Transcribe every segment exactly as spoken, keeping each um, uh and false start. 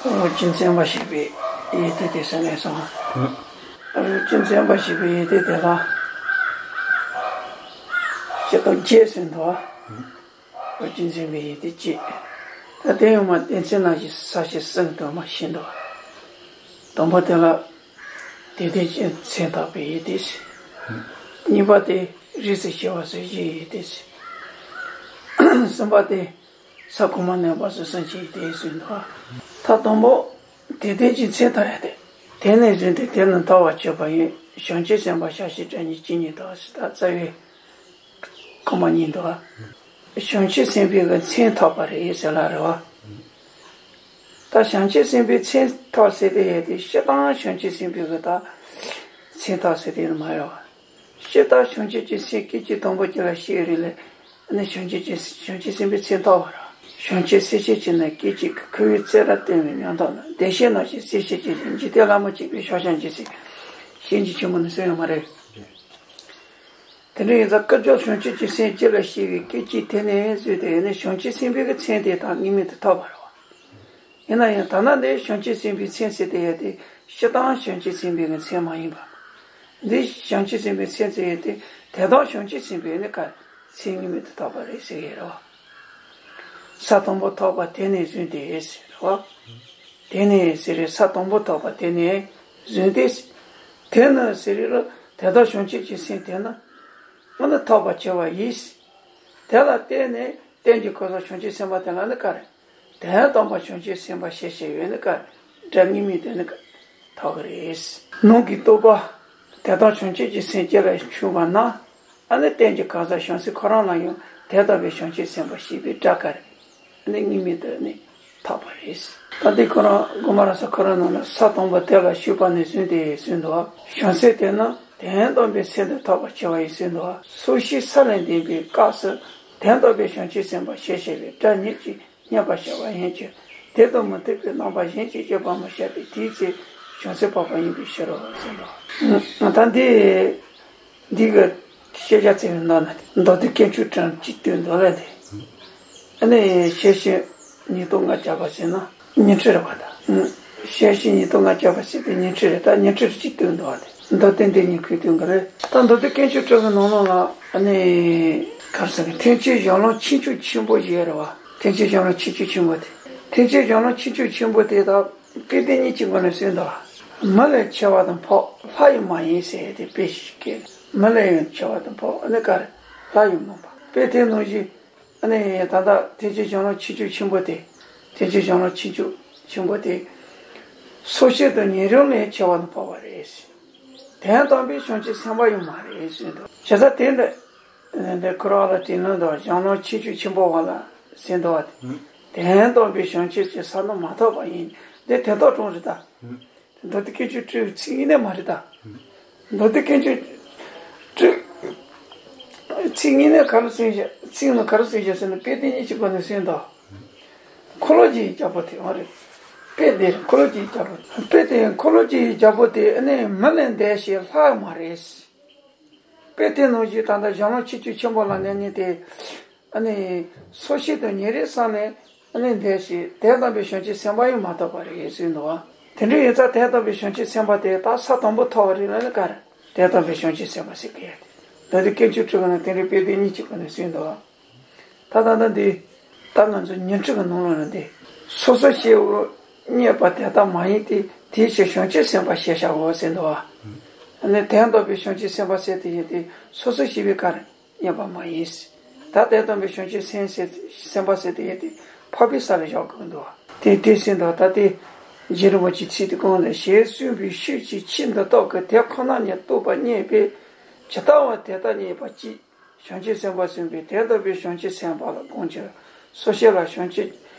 རོ་གཅིག་མཚན་པ་ཞེས་པའི་ཡི་གེ་དེ་ཟེར་ནས་སོང་། རོ་གཅིག་མཚན་པ་ཞེས་པའི་ཡི་གེ་དེ་ལ་སྤྱི་དང་བརྒྱད་ཟེར་འདུག་རོ་གཅིག་མཚན་པའི་ཡི་གེ་བརྒྱད། ད་དེ་ཡང་མ་སྡེ་ཚན་ནང་བཞིན་ས་བཅད་གསུམ་དུ་མ་ཕྱེ་འདུག་དང་པོ་དེ་ལ་དེ་དེ་ཅན་མཚན་བཏགས་པའི་ཡི་གེ་ཟེར། གཉིས་པ་དེ་རིགས་སུ་སྐྱེ་བ་སོགས་བཞིའི་ཡི་གེ་ཟེར། གསུམ་པ་དེ་ས་གོང་མ་ནས་བར་གསུམ་གྱི་ཡི་གེ་ཟེར་འདུག་ད་དང་པོ་དེ་དེ་ཅན་མཚན་བཏགས་ཡ་དེ། དེ་ནས་བཟུང་སྟེ་དེ་ནི་ཐོབ་པར་བྱེད་པ་ཡིན། བྱང་ཆུབ་སེམས་དཔའ་བྱ་བྱེད་སྒྲ་གཉིས་ཇི་སྙེད་དུ་ཟེར། ད་རྩ་བའི་ཁོ་མ་གཉིས་འདུག་བྱང་ཆུབ་སེམས་དཔའི་གི་མཚན་ཐོབ་པ་རེད་ཟེར་ལ་རེད་བ། ད་བྱང་ཆུབ་སེམས་དཔའི་མཚན་ཐོབ་ཟེར་དེ་ཡོད་དེ་སྤྱིར་བཏང་བྱང་ཆུབ་སེམས་དཔའི་གི་ད་མཚན་ཐོབ་ཟེར་དེ་མ་ཡོད་བ། སྤྱིར་བཏང་བྱང་ཆུབ་ཀྱི་སེམས་སྐད་ཅིག་དང་པོ་གཅིག་ལ་སྐྱེས་རིགས་ལས་ནི་བྱང་ཆུབ་ཀྱི་བྱང་ཆུབ་སེམས་དཔའི་མཚན་ཐོབ་པ་རེད། བྱང་ཆུབ་སེམས་བསྐྱེད་ཀྱི་ནི་སྐད་ཅིག་གི་ཁུ་བའི་རྩེ་ར་བསྟན་པའི་ཉམས་རྟོགས་ན་བདེ་གཤེགས་རྣམས་ཀྱི་སེམས་བསྐྱེད་ཀྱི་འཇིག་རྟེན་ལྷ་མོ་གཅིག་པའི་ཕྱག་བྱང་ཆུབ་སེམས་གཞན་གྱི་ཆེན་པོ་ནི་གསུངས་ཡོད་མ་རེད། དེ་འདྲ་ཡིན་ཙང་སྐུ་མཆོག་བྱང་ཆུབ་ཀྱི་སེམས་སྐྱེ་ལ་སྐྱེ་བའི་སྐད་ཅིག་དེ་ནས་བཟོས་ཏེ་ནི་བྱང་ཆུབ་སེམས་དཔའི་གི་མཚན་དེ་དག་དངོས་མེད་དུ་ཐོབ་པ་རེད་བ། ཡིན་ན་ཡང་ད་ནི་འདི་བྱང་ཆུབ་སེམས་དཔའི་མཚན་ཟེར་དེ་ཡོད་དེ་སྤྱིར་བཏང་བྱང་ཆུབ་སེམས་དཔའི་གི་མཚན་མ་ཡིན་པ། འདི་བྱང་ཆུབ་སེམས་དཔའི་མཚན་ཟེར་ཡོད་དེ་དེ་དག་བྱང་ཆུབ་སེམས་དཔའི་ནི་ག་མཚན་དངོས་མེད་དུ་ཐོབ་པ་རེད་ཟེར་གི་རེད་བ། ས་དང་པོ་ཐོབ་པ་དེ་ནས་བཟུང་སྟེ་ཟེར་བ། དེ་ནས་ཟེར་རེད། ས་དང་པོ་ཐོབ་པ་དེ་ནས་བཟུང་སྟེ། དེ་ནི་ཟེར་རེད་ལ་དེ་དག་བྱང་ཆུབ་ཀྱི་སེམས་དེ་ནི་ཨ་ནི་ཐོབ་པར་བྱ་བ་ཡིན། དེ་ལ་བརྟེན་ནས་རྟེན་གྱི་གང་ཟག་བྱང་ཆུབ་སེམས་དཔའ་དེ་ལ་ནི་ག་རེ། དོན་དམ་པར་བྱང་ཆུབ་སེམས་དཔའ་ཞེས་བྱ་བའི་ནི་ག་རེ། སྒྲ་དངོས་མེད་དུ་ནི་ག་ཐོབ་ཀྱི་རེད། ནང་གི་རྟོགས་པ་དེ་དག་བྱང་ཆུབ་ཀྱི་སེམས་སྐྱེ་ལ་འཆུགས་པ་ན། ཨ་ནི་རྟེན་གྱི་གང་ཟག་བྱང་སེམས་ཁོ་རང་ལ་ཡང་དོན་དམ་པའི་བྱང་ཆུབ་སེམས་དཔའ་ཞེས་པའི་སྒྲ་ག་རེ། ཨ་ནི་དངོས་མེད་དུ་ནི་ཐོབ་པ་རེད། ད་འདི་ཁོ་རང་དགོངས་པ་རབ་གསལ་ཁོ་རང་ནང་ལ་ས་དང་པོ་དེ་ལ་ཞུགས་པ་ནས་བཟུང་སྟེ་ཟེར་འདུག་བྱང་སེམས་དེ་ནི་དོན་དམ་པའི་སེམས་དེ་ཐོབ་པར་བྱ་བ་ཡིན་ཟེར་འདུག་སོ་སྐྱེ་ས་ལས་འདས་པའི་སྐབས་སུ་དོན་དམ་པའི་བྱང་ཆུབ་སེམས་དཔའ་ཞེས་བྱ་བའི་སྒྲ་ཉིད་ཀྱིས་བསྙད་པར་བྱ་བ་ཡིན་གྱི། དེ་དང་མི་མཐུན་པའི་རྣམ་པ་གཞན་གྱིས་བསྐྱེད་པ་མི་བྱ་སྟེ་དེའི་ཚེ་བྱང་སེམས་འཕགས་པ་ཡིན་པའི་ཕྱིར་རོ་ཟེར་འདུག་ད་འདི་འདི་གི་ཤེས་བྱ་ཚེ་བའི་ནང་ན་མདོ་སྡེ་དཀོན་མཆོག་སྤྲུལ་གཅིག་བཏོན་འདུག་ལ་དེ། ཨ་ནི་ཤེར་ཕྱིན་ཉིས་སྟོང་ལྔ་བརྒྱ་པ་ཟེར་ན་ཉི་ཁྲི་རེད་པ་ད། ཤེར་ཕྱིན་ཉིས་སྟོང་ལྔ་བརྒྱ་པ་ཟེར་དེ་ཉི་ཁྲི་རེད། ད་ཉི་ཁྲི་གཅིག་བཏོན་འདུག་བ་དེ་མདོ་སྡེ་འདི་ཉིད་ཁུལ་བཏོན་གི་རེད། ད་མདོ་སྡེ་དཀོན་མཆོག་སྤྲུལ་གི་ནང་ལོགས་ལ་ཨ་ནི་ག་རེ་ཟེར་གི་ཐེག་ཆེན་གཞུང་ལུགས་ཆོས་འབྱུང་ཆེན་པོ་ཞེས་རེད་བ། ཐེག་ཆེན་གཞུང་ལུགས་ཆོས་འབྱུང་ཆེན་པོ་དེ། ཐེག་ཆེན་གཞུང་ལུགས་ཆོས་འབྱུང་ཆེན་པོ་དེ་དག་དཔེ་དེ་ཉིད་ཀྱི་སྒོ་ནས་གསུངས་འདུག་མི་ལས་ཆེ་བ་དང་འཕགས་ལྷ་ཡང་མ་ཡིན་ཟེར་ཏེ་དཔེ་ཞིག་བཀལ། མི་ལས་ཡང་ཆེ་བ་དང་འཕགས་ཨ་ནི་ག་རེ་ལྷ་ཡང་མིན་པ། དཔེ་དེ་ནང་བཞིན་ཨ་ནི་ད་ལྟ་ཐེག་ཆེན་གཞུང་ལུགས་ཆོས་འབྱུང་ཆེན་པོ་དེ། ཐེག་ཆེན་གཞུང་ལུགས་ཆོས་འབྱུང་ཆེན་པོ་དེ། སོ་སྐྱེ་དང་ཉན་རང་ལས་ཆེ་བ་དང་འཕགས་པ་རེད། དོན་དམ་པའི་བྱང་ཆུབ་སེམས་དཔའ་ཡང་མ་རེད་ཟེར་འདུག་བྱས་ཙང་དེ་འདི་འདི་ཁོ་རང་ལ་དེ་ནང་དུ་གཞུང་ལུགས་ཆོས་འབྱུང་ཆེན་པོ་བ་ལ་ཟེར་འདུག་བ་དེ། དོན་དམ་པའི་བྱང་ཆུབ་ཀྱི་ས་ནི་མ་ཐོབ་པ་ཡིན། འདི་དོན་དག་གྲུང་རེད་ད། མདོ་སྡེ་དཀོན་མཆོག་སྤྲུལ་ཚིག་དངོས་གནས་མ་རེད་ད། མདོ་སྡེ་དཀོན་མཆོག་སྤྲུལ་ཚིག་དངོས་གནས་ག་རེ་གསུངས་བཞག་ཚིག་ནང་ག་རེ་གསུངས་བཞག་ཟེར་ན་དཔེ་དེ་ཉིད་ཀྱི་སྒོ་ནས་གསུངས་དོ། འཁོར་ལོ་བརྒྱའི་རྒྱལ་པོ་དེ་ཨང་རེད། དཔེ་དེ་འཁོར་ལོ་བརྒྱའི་རྒྱལ་པོ། དཔེ་དེ་འཁོར་ལོ་བརྒྱའི་རྒྱལ་པོ་དེ་ཨ་ནི་མི་ལས་འདས་ཤིང་ལྷ་མ་རེད། དཔེ་དེ་ནང་བཞིན་ད་ལྟ་གཞུང་ལུགས་ཆོས་འབྱུང་ཆེན་པོ་ལ་གནས་ནས་དེ། ཨ་ནི་སོ་སྐྱེ་དང་ཉན་རང་ས་ནས་ཨ་ནི་འདས་ཤིང་དོན་དམ་པའི་བྱང་ཆུབ་སེམས་དཔའ་ཡང་མ་ཐོབ་པ་རེད་ཟེར་འདུག་བ། དེ་འདྲ་ཡིན་ཙང་དོན་དམ་པའི་བྱང་ཆུབ་སེམས་དཔའ་དེ་ད་ས་དང་པོ་ཐོབ་པ་རེད་ལ་ནི་ག་རེ། དོན་དམ་པའི་བྱང་ཆུབ་སེམས་དཔའ་ཟེར་གི་ཡ་དེ། ད་དེ་དཀོན་མཆོག་སྤྲུལ་ག་ན་དེ་འདྲའི་དཔེ་དེ་ཉིད་ཀྱི་སྒོ་ནས་གསུངས་འདུག་བ། ད་ད་ལྟ་འདི། ད་ང་ཚོ་ཉི་ཁྲི་གི་ནང་ལོགས་ན་འདི། སོ་སོ་སྐྱེ་བོ་རྙེད་པ་དེ་ལྟ་མ་ཡིན་ཏེ་དེའི་ཕྱིར་བྱང་ཆུབ་སེམས་དཔའ་ཞེས་བྱའོ་ཟེར་འདུག་བ། ཨ་ནི་དོན་དམ་པའི་བྱང་ཆུབ་སེམས་དཔའ་ཟེར་དེ་ཡིན་ཏེ་སོ་སོ་སྐྱེ་བོའི་ག་རེ་རྙེད་པ་མ་ཡིན། ད་དོན་དམ་པའི་བྱང་ཆུབ་སེམས་ཟེར་སེམས་དཔའ་ཟེར་དེ་ཡིན་ཏེ་འཕགས་པའི་ས་ལ་བཞག་དགོས་འདུག་བ། དེ་དེ་ཟེར་འདུག་ད་དེ་རྗེ་རིན་པོ་ཆེའི་ཚིག་དེ་གོང་ལ་ཞེས་གསུངས་པའི་ཤུགས་ཀྱིས་ཕྱིར་འདི་དག་གི་དེ་ཁོ་ན་ཉིད་རྟོགས་པ་རྙེད་པས་ཇི་ལྟ་བ་དེ་ལྟར་རྙེད་པ་གཅིག་བྱང་ཆུབ་སེམས་དཔའ་གསུངས་པས་དོན་དམ་པའི་བྱང་ཆུབ་སེམས་དཔའ་ལ་དགོངས་ཕྱིར་སོ་སྐྱེ་ལ་བྱང་ཆུབ་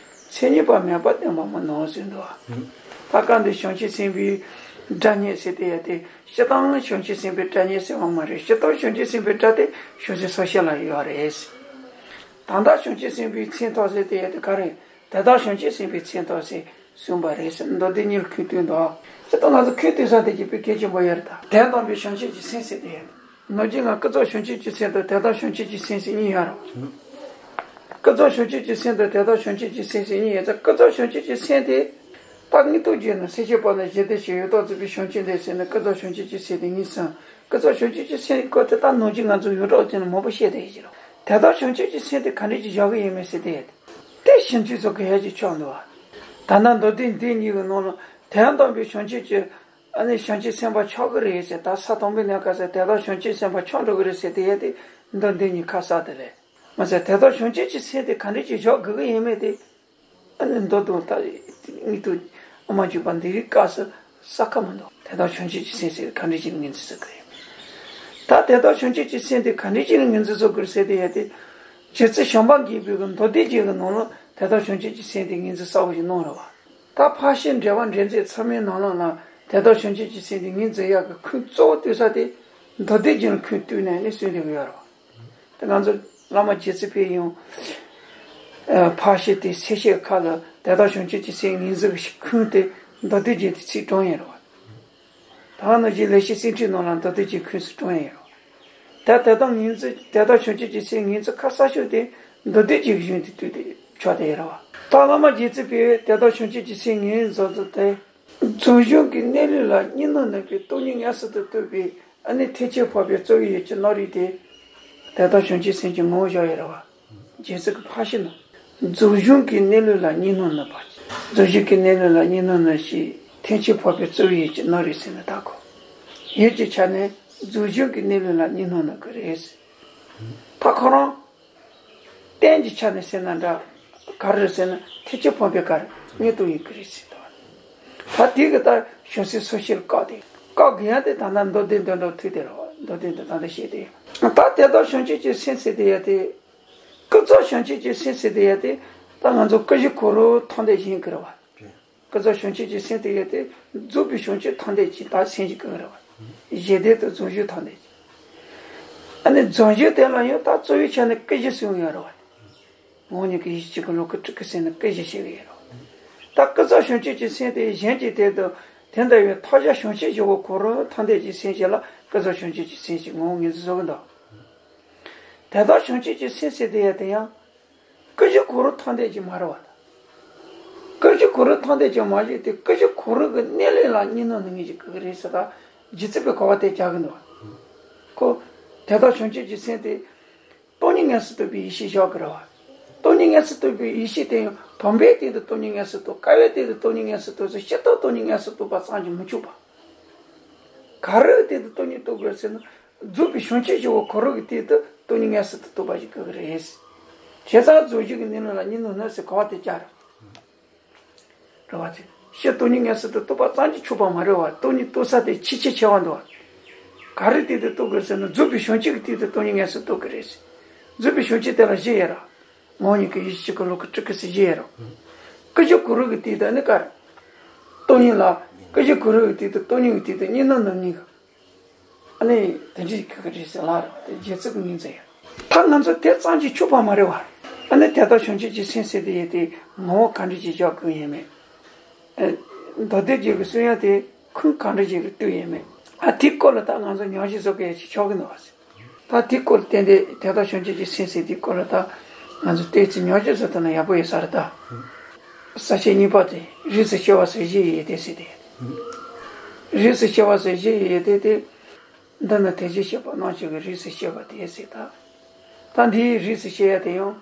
མཚན་ཉིད་པ་མེད་པར་བསྟན་པ་མིན་ནོ་ཟེར་འདུག་ད་སྐབས་འདིར་བྱང་ཆུབ་སེམས་དཔའི་སྒྲ་རྙེད་ཟེར་དེ་ཡང་དེ་སྤྱིར་བཏང་བྱང་ཆུབ་སེམས་དཔའི་སྒྲ་རྙེད་ཟེར་བ་མ་རེད། སྤྱིར་བཏང་བྱང་ཆུབ་སེམས་དཔའི་སྒྲ་དེ་བྱང་སེམས་སོ་སྐྱེ་ལ་ཡོད་རེད། ད་ལྟ་བྱང་ཆུབ་སེམས་དཔའི་མཚན་ཐོབ་ཟེར་དེ་ཡང་དེ་ག་རེད། དེ་དག་བྱང་ཆུབ་སེམས་དཔའི་མཚན་ཐོབ་ཟེར། གསུངས་པ་རེད་ཟེར་མདོ་སྡེ་གཉིས་ལ་ཁུངས་གཏུགས་འདུག་སྤྱིར་བཏང་ང་ཚོ་ཁུངས་གཏུགས་ས་དེ་གི་དཔེ་གལ་ཆེན་པོ་ཡོད་རེད་ད། དོན་དམ་པའི་བྱང་ཆུབ་ཀྱི་སེམས་ཟེར་དེ་ཡོད། ནམ་རྒྱུན་ང་ཀུན་རྫོབ་བྱང་ཆུབ་ཀྱི་སེམས་དང་དོན་དམ་བྱང་ཆུབ་ཀྱི་སེམས་ཟེར་གཉིས་ཡོད་རེད། ཀུན་རྫོབ་བྱང་ཆུབ་ཀྱི་སེམས་དང་དོན་དམ་བྱང་ཆུབ་ཀྱི་སེམས་ཟེར་གཉིས་ཡོད་ཙང་ཀུན་རྫོབ་བྱང་ཆུབ་ཀྱི་སེམས་དེ། ད་དངོས་སྟོབས་རྒྱས་ནས་སེམས་ཅན་པ་ན་ཞི་བདེ་ཞིང་ཡོད་དོ་ཚུགས་པའི་བྱང་ཆུབ་འདི་ཟེར་ནས་ཀུན་རྫོབ་བྱང་ཆུབ་ཀྱི་སེམས་དེ་ངེས་སོང་། ཀུན་རྫོབ་བྱང་ཆུབ་ཀྱི་སེམས་ཀོ་དེ་ད་ནང་བཞིན་ང་ཚོ་ཡོད་གྲོགས་ཅན་ལ་མང་པོ་བཤད་དེ་ཡིན་གྱི་རེད། དེ་ལྟར་བྱང་ཆུབ་ཀྱི་སེམས་དེ་ག་འདྲ་ཅིག་བཞག་གི་ཡིན་མིན་ཟེར་དེ་ཡོད་དེ། དེ་ཞིབ་འཇུག་ཚོ་གི་ཧད་ཅིག་ཆགས་འདུག་བ། ད་ལྟ་མདོ་སྡེ་འདི་གཉིས་ཀྱི་ནང་ལ་དོན་དམ་པའི་བྱང་ཆུབ་ཀྱི་ཨ་ནི་བྱང་ཆུབ་སེམས་དཔའ་ཆགས་ཀྱི་རེད་ཟེར། ད་ས་དང་པོའི་གནས་སྐབས་སུ་དེ་ལྟར་བྱང་ཆུབ་སེམས་དཔའ་ཆགས་འགྲོ་གི་རེད་ཟེར་དེ་ཡོད་དེ། མདོ་འདི་གཉིས་ཁ་གསལ་དེ་རེད། མ་ཟད་དེ་ལྟར་བྱང་ཆུབ་ཀྱི་སེམས་དེ་ག་འདྲ་ཅིག་བཞག་དགོས་ཀྱི་ཡིན་མིན་དེ། ཨ་ནི་མདོ་དང་ད་དངོས་སྟོབས་ཨ་མ་འཇུག་པ་འདི་རིགས་སྐབས་སུ་གསལ་ཁ་མི་འདུག་དེ་ལྟར་བྱང་ཆུབ་ཀྱི་སེམས་ཟེར་ག་འདྲ་ཅིག་ངོས་འཛིན་བཟོ་དགོས་རེད། ད་དེ་ལྟར་བྱང་ཆུབ་ཀྱི་སེམས་དེ་ག་འདྲ་ཅིག་ངོས་འཛིན་བཟོ་དགོས་རེད་ཟེར་དེ་ཡོད་དེ། རྗེ་བཙུན་བྱམས་པ་མགོན་པོས་མདོ་སྡེ་རྒྱན་གྱི་ནང་ལ་དེ་ལྟར་བྱང་ཆུབ་ཀྱི་སེམས་དེ་ངོས་འཛིན་གསལ་པོ་ཞིག་གནང་རེད་བ། ད་ཕར་ཕྱིན་འགྲེལ་པ་འགྲེལ་མཛད་ཚང་མའི་ནང་ལོགས་ལ་དེ་ལྟར་བྱང་ཆུབ་ཀྱི་སེམས་དེ་ངོས་འཛིན་ཡག་གི་ཁུངས་གཙོ་བོ་གཏུགས་ས་དེ་མདོ་སྡེ་རྒྱན་ལ་ཁུངས་གཏུགས་ནས་ནི་གསུངས་བསྡད་ཀྱི་ཡོད་རེད་བ། དེ་ང་ཚོ་བླ་མ་རྗེ་བཙུན་པས་ཡང་ཕར་ཕྱིན་དེ་གསལ་བཤད་ཁག་ལ་དེ་ལྟར་བྱང་ཆུབ་ཀྱི་སེམས་ངོས་འཛིན་གྱི་ཁུངས་དེ་མདོ་སྡེ་རྒྱན་དེ་ཚིག་དྲངས་ཡོད་རེད་བ། ད་ནང་བཞིན་ལེགས་བཤད་བརྩོན་འགྲུས་ནང་ལ་མདོ་སྡེ་རྒྱན་ཁུངས་སུ་དྲངས་ཡོད་རེད་བ། ད་དེ་ལྟར་ངོས་འཛིན་དེ་ལྟར་བྱང་ཆུབ་ཀྱི་སེམས་ངོས་འཛིན་ཁ་གསལ་ཤོས་དེ་མདོ་སྡེ་རྒྱན་གྱི་གཞུང་དེ་བཏུས་ཏེ་ཆགས་བསྡད་ཡོད་རེད་བ། ད་བླ་མ་རྗེ་བཙུན་པས་དེ་ལྟར་བྱང་ཆུབ་ཀྱི་སེམས་ངོས་འཛིན་དེ། རྫོགས་བྱང་གི་གནས་ལུགས་ལ་གཉིས་སྣང་ནུབ་པའི་སྟོང་ཉིད་མངོན་སུམ་དུ་རྟོགས་པའི་ཨ་ནི་ཐེག་ཆེན་འཕགས་པའི་རྩ་བའི་ཡུལ་གྱི་སྣང་རིག་དེ། དེ་ལྟར་བྱང་ཆུབ་སེམས་ཀྱི་ངོ་བོ་བཞག་ཡོད་རེད་བ། རྗེ་བཙུན་གྱི་ཕར་ཕྱིན་ནོ། རྫོགས་བྱང་གི་གནས་ལུགས་ལ་གཉིས་སྣང་ནུབ་པ། རྫོགས་བྱང་གི་གནས་ལུགས་ལ་གཉིས་སྣང་ནུབ་ཞེས་ཐེག་ཆེན་འཕགས་པའི་རྩ་བའི་ཡུལ་གྱི་སྣང་རིག་ཟེར་ནས་ད་གོ། ཡུལ་གྱི་ཆ་ནས་རྫོགས་བྱང་གི་གནས་ལུགས་ལ་གཉིས་སྣང་ནུབ་ཀྱི་རེད། ད་ཁོ་རང་རྟེན་གྱི་ཆ་ནས་ཟེར་ན་འདྲ། ག་རེ་ཟེར་ན་ཐེག་ཆེན་འཕགས་པའི་ག་རེ་ངེས་དོན་ཡིན་གྱི་རེད་ཟེར་དོ། ད་དེ་གི་ད་བྱང་སེམས་སོ་སྐྱེར་བཀག་སྟེ་བཀག་གི་ཡང་དེ་ད་ལྟ་མདོ་སྡེ་འདོན་འགྲོ་ཐུག་དེ་རེད་བ། མདོ་སྡེ་འདི་ད་ལྟ་བཤད་དེ། ད་དེ་ལྟར་བྱང་ཆུབ་ཀྱི་སེམས་ཟེར་དེ་ཡ་དེ། ཀུན་རྫོབ་བྱང་ཆུབ་ཀྱི་སེམས་ཟེར་དེ་ཡ་དེ། ད་ང་ཚོ་སྐུ་བཞི་གུ་རུ་ཐོག་མཐའ་ཡིན་གྱི་རེད་བ། ཀུན་རྫོབ་བྱང་ཆུབ་ཀྱི་སེམས་དེ་ཡོད་དེ། རྫོགས་པའི་བྱང་ཆུབ་ཐམས་ཅད་ཀྱི་ད་སེམས་ཀྱི་སྐུ་རེད་བ། ཞི་བདེ་དང་རྫོགས་བྱང་ཐམས་ཅད་ཀྱི། ཨ་ནི་རྫོགས་བྱང་དེ་ལ་ཡང་ད་རྩ་བའི་ཆ་ནས་སྐུ་བཞི་གསུངས་ཡོད་རེད་བ། ངོ་བོ་ཉིད་ཀྱི་ཡེ་ཤེས་གཅིག་གི་ལུགས་ཀྱི་སྤྲུལ་སྐུའི་སེམས་ནི་སྐུ་བཞི་ཞེས་ཡོད་རེད་བ། ད་ཀུན་རྫོབ་བྱང་ཆུབ་ཀྱི་སེམས་དེ་གཞན་གྱི་དོན་དུ་དེ་འདྲ་བའི་ཐོབ་བྱ་བྱང་ཆུབ་ཞི་བ་གུ་རུ་ཐམས་ཅད་ཀྱི་སེམས་བྱས་ལ་ཀུན་རྫོབ་བྱང་ཆུབ་ཀྱི་སེམས་ཞེས་ངོ་བོ་ངོས་འཛིན་བཟོ་གི་འདུག་དེ་ལྟར་བྱང་ཆུབ་ཀྱི་སེམས་ཟེར་དེ་ཡང་དེ་ཡང་། སྐུ་བཞི་གུ་རུ་ཐམས་ཅད་ཀྱི་མ་རེད་བ་དང་། སྐུ་བཞི་གུ་རུ་ཐམས་ཅད་ཀྱི་མ་ཞིག་དེ་སྐུ་བཞི་གུ་རུ་གི་གནས་ལུགས་ལ་གཉིས་སྣང་ནུབ་ངེས་ཀྱི་སྐུ་རེད་ཟེར་ད། རྗེ་བཙུན་པས་གོ་བ་དེ་རྒྱག་གི་འདུག་བ། ཁོ། དེ་ལྟར་བྱང་ཆུབ་ཀྱི་སེམས་དེ། སྟོང་ཉིད་མངོན་སུམ་རྟོགས་པའི་ཡེ་ཤེས་བཞག་གི་རེད་བ། སྟོང་ཉིད་མངོན་སུམ་རྟོགས་པའི་ཡེ་ཤེས་དེ་ཡང་བུམ་པའི་སྟེང་དུ་སྟོང་ཉིད་མངོན་སུམ་རྟོགས། ཀ་བའི་སྟེང་དུ་སྟོང་ཉིད་མངོན་སུམ་རྟོགས་ཚུལ་ཕྱི་ལྟར་སྟོང་ཉིད་མངོན་སུམ་རྟོགས་པ་ཙམ་གྱིས་མི་ཆོག་པ། ག་རེའི་སྟེང་དུ་སྟོང་ཉིད་རྟོགས་དགོས་ཟེར་ན། རྫོགས་པའི་བྱང་ཆུབ་ཞི་བ་གུ་རུ་གི་སྟེང་དུ་སྟོང་ཉིད་མངོན་སུམ་དུ་རྟོགས་པ་ཞིག་དགོས་ཀྱི་རེད། བྱས་ཙང་རྫོགས་བྱང་གི་གནས་ལུགས་ལ་གཉིས་སྣང་ནུབ་ཟེར་གོ་བ་དེ་རྒྱག་རེད། རེད་བ། དེ་ཕྱི་སྟོང་ཉིད་མངོན་སུམ་དུ་རྟོགས་པ་ཙམ་གྱིས་ཆོག་པ་མ་རེད་བ། སྟོང་ཉིད་རྟོགས་ས་དེ་ཆེས་ཆེས་ཆེ་བ་འདུག་བ། ག་རེའི་སྟེང་དུ་རྟོགས་དགོས་ཟེར་ན་རྫོགས་པའི་བྱང་ཆུབ་ཀྱི་སྟེང་དུ་སྟོང་ཉིད་མངོན་སུམ་རྟོགས་ཀྱི་རེད། རྫོགས་པའི་བྱང་ཆུབ་དེ་ལ་བཞི་ཡོད་ར། ངོ་བོ་ཉིད་ཀྱི་ཡེ་ཤེས་གཅིག་གི་ལུགས་ཀྱི་སྤྲུལ་སྐུ་ཟེར་བཞི་ཡོད་ར། སྐུ་བཞི་གུ་རུ་གི་སྟེང་དུ་ནི་ག་རེ། སྟོང་ཉིད་ལ། སྐུ་བཞི་གུ་རུ་གི་སྟེང་དུ་སྟོང་ཉིད་ཀྱི་སྟེང་དུ་གཉིས་སྣང་ནུབ་ངེས་གི། ཨ་ནི་དེ་འདྲའི་གི་གི་རེད་ཟེར་ལ་རེད་བ། དེ་རྗེ་བཙུན་གྱི་ངོས་འཛིན་ཡིན། ད་ང་ཚོ་དེ་ཙམ་གྱིས་ཆོག་པ་མ་རེད་བ། ཨ་ནི་དེ་ལྟར་བྱང་ཆུབ་ཀྱི་སེམས་ཟེར་དེ་ཡོད་དེ་ངོ་བོ་ག་འདྲ་ཅིག་བཞག་དགོས་ཡིན་མིན། ཨ། མདོ་སྡེ་རྒྱན་གྱི་གསུང་ཡ་དེ་ཁུངས་ག་འདྲ་ཅིག་གི་བཏུས་ཡིན་མིན། ཨ། དེའི་སྐོར་ལ་ད་ང་ཚོ་ཉམས་ཞིབ་བཟོ་དགོས་ཡ་ཅིག་ཆགས་ཀྱི་འདུག་བ་ཟེར། ད་དེའི་སྐོར་ལ་བརྟེན་ཏེ་དེ་ལྟར་བྱང་ཆུབ་ཀྱི་སེམས་ཟེར་དེའི་སྐོར་ལ་ད་ང་ཚོ་བལྟས་ཚེ་ཉམས་ཞིབ་བཟོ་ཐུབ་ན་ཡག་པོ་ཡོད་ས་རེད་ད། ས་བཅད་གཉིས་པ་དེ་རིས་སུ་ཕྱེ་བ་སོགས་བཞི་ཡི་ཡོན་ཏན་ཟེར་དེ། རིས་སུ་ཕྱེ་བ་སོགས་བཞི་ཡི་ཡོན་ཏན་དེ། འདི་ནི་དེ་བཞིན་གཤེགས་པ་རྣམས་ཀྱི་རིས་སུ་ཕྱེ་བ་དེ་ཟེར་ད། ད་འདིའི་རིས་སུ་ཕྱེ་ཡ་དེ་ཡང་།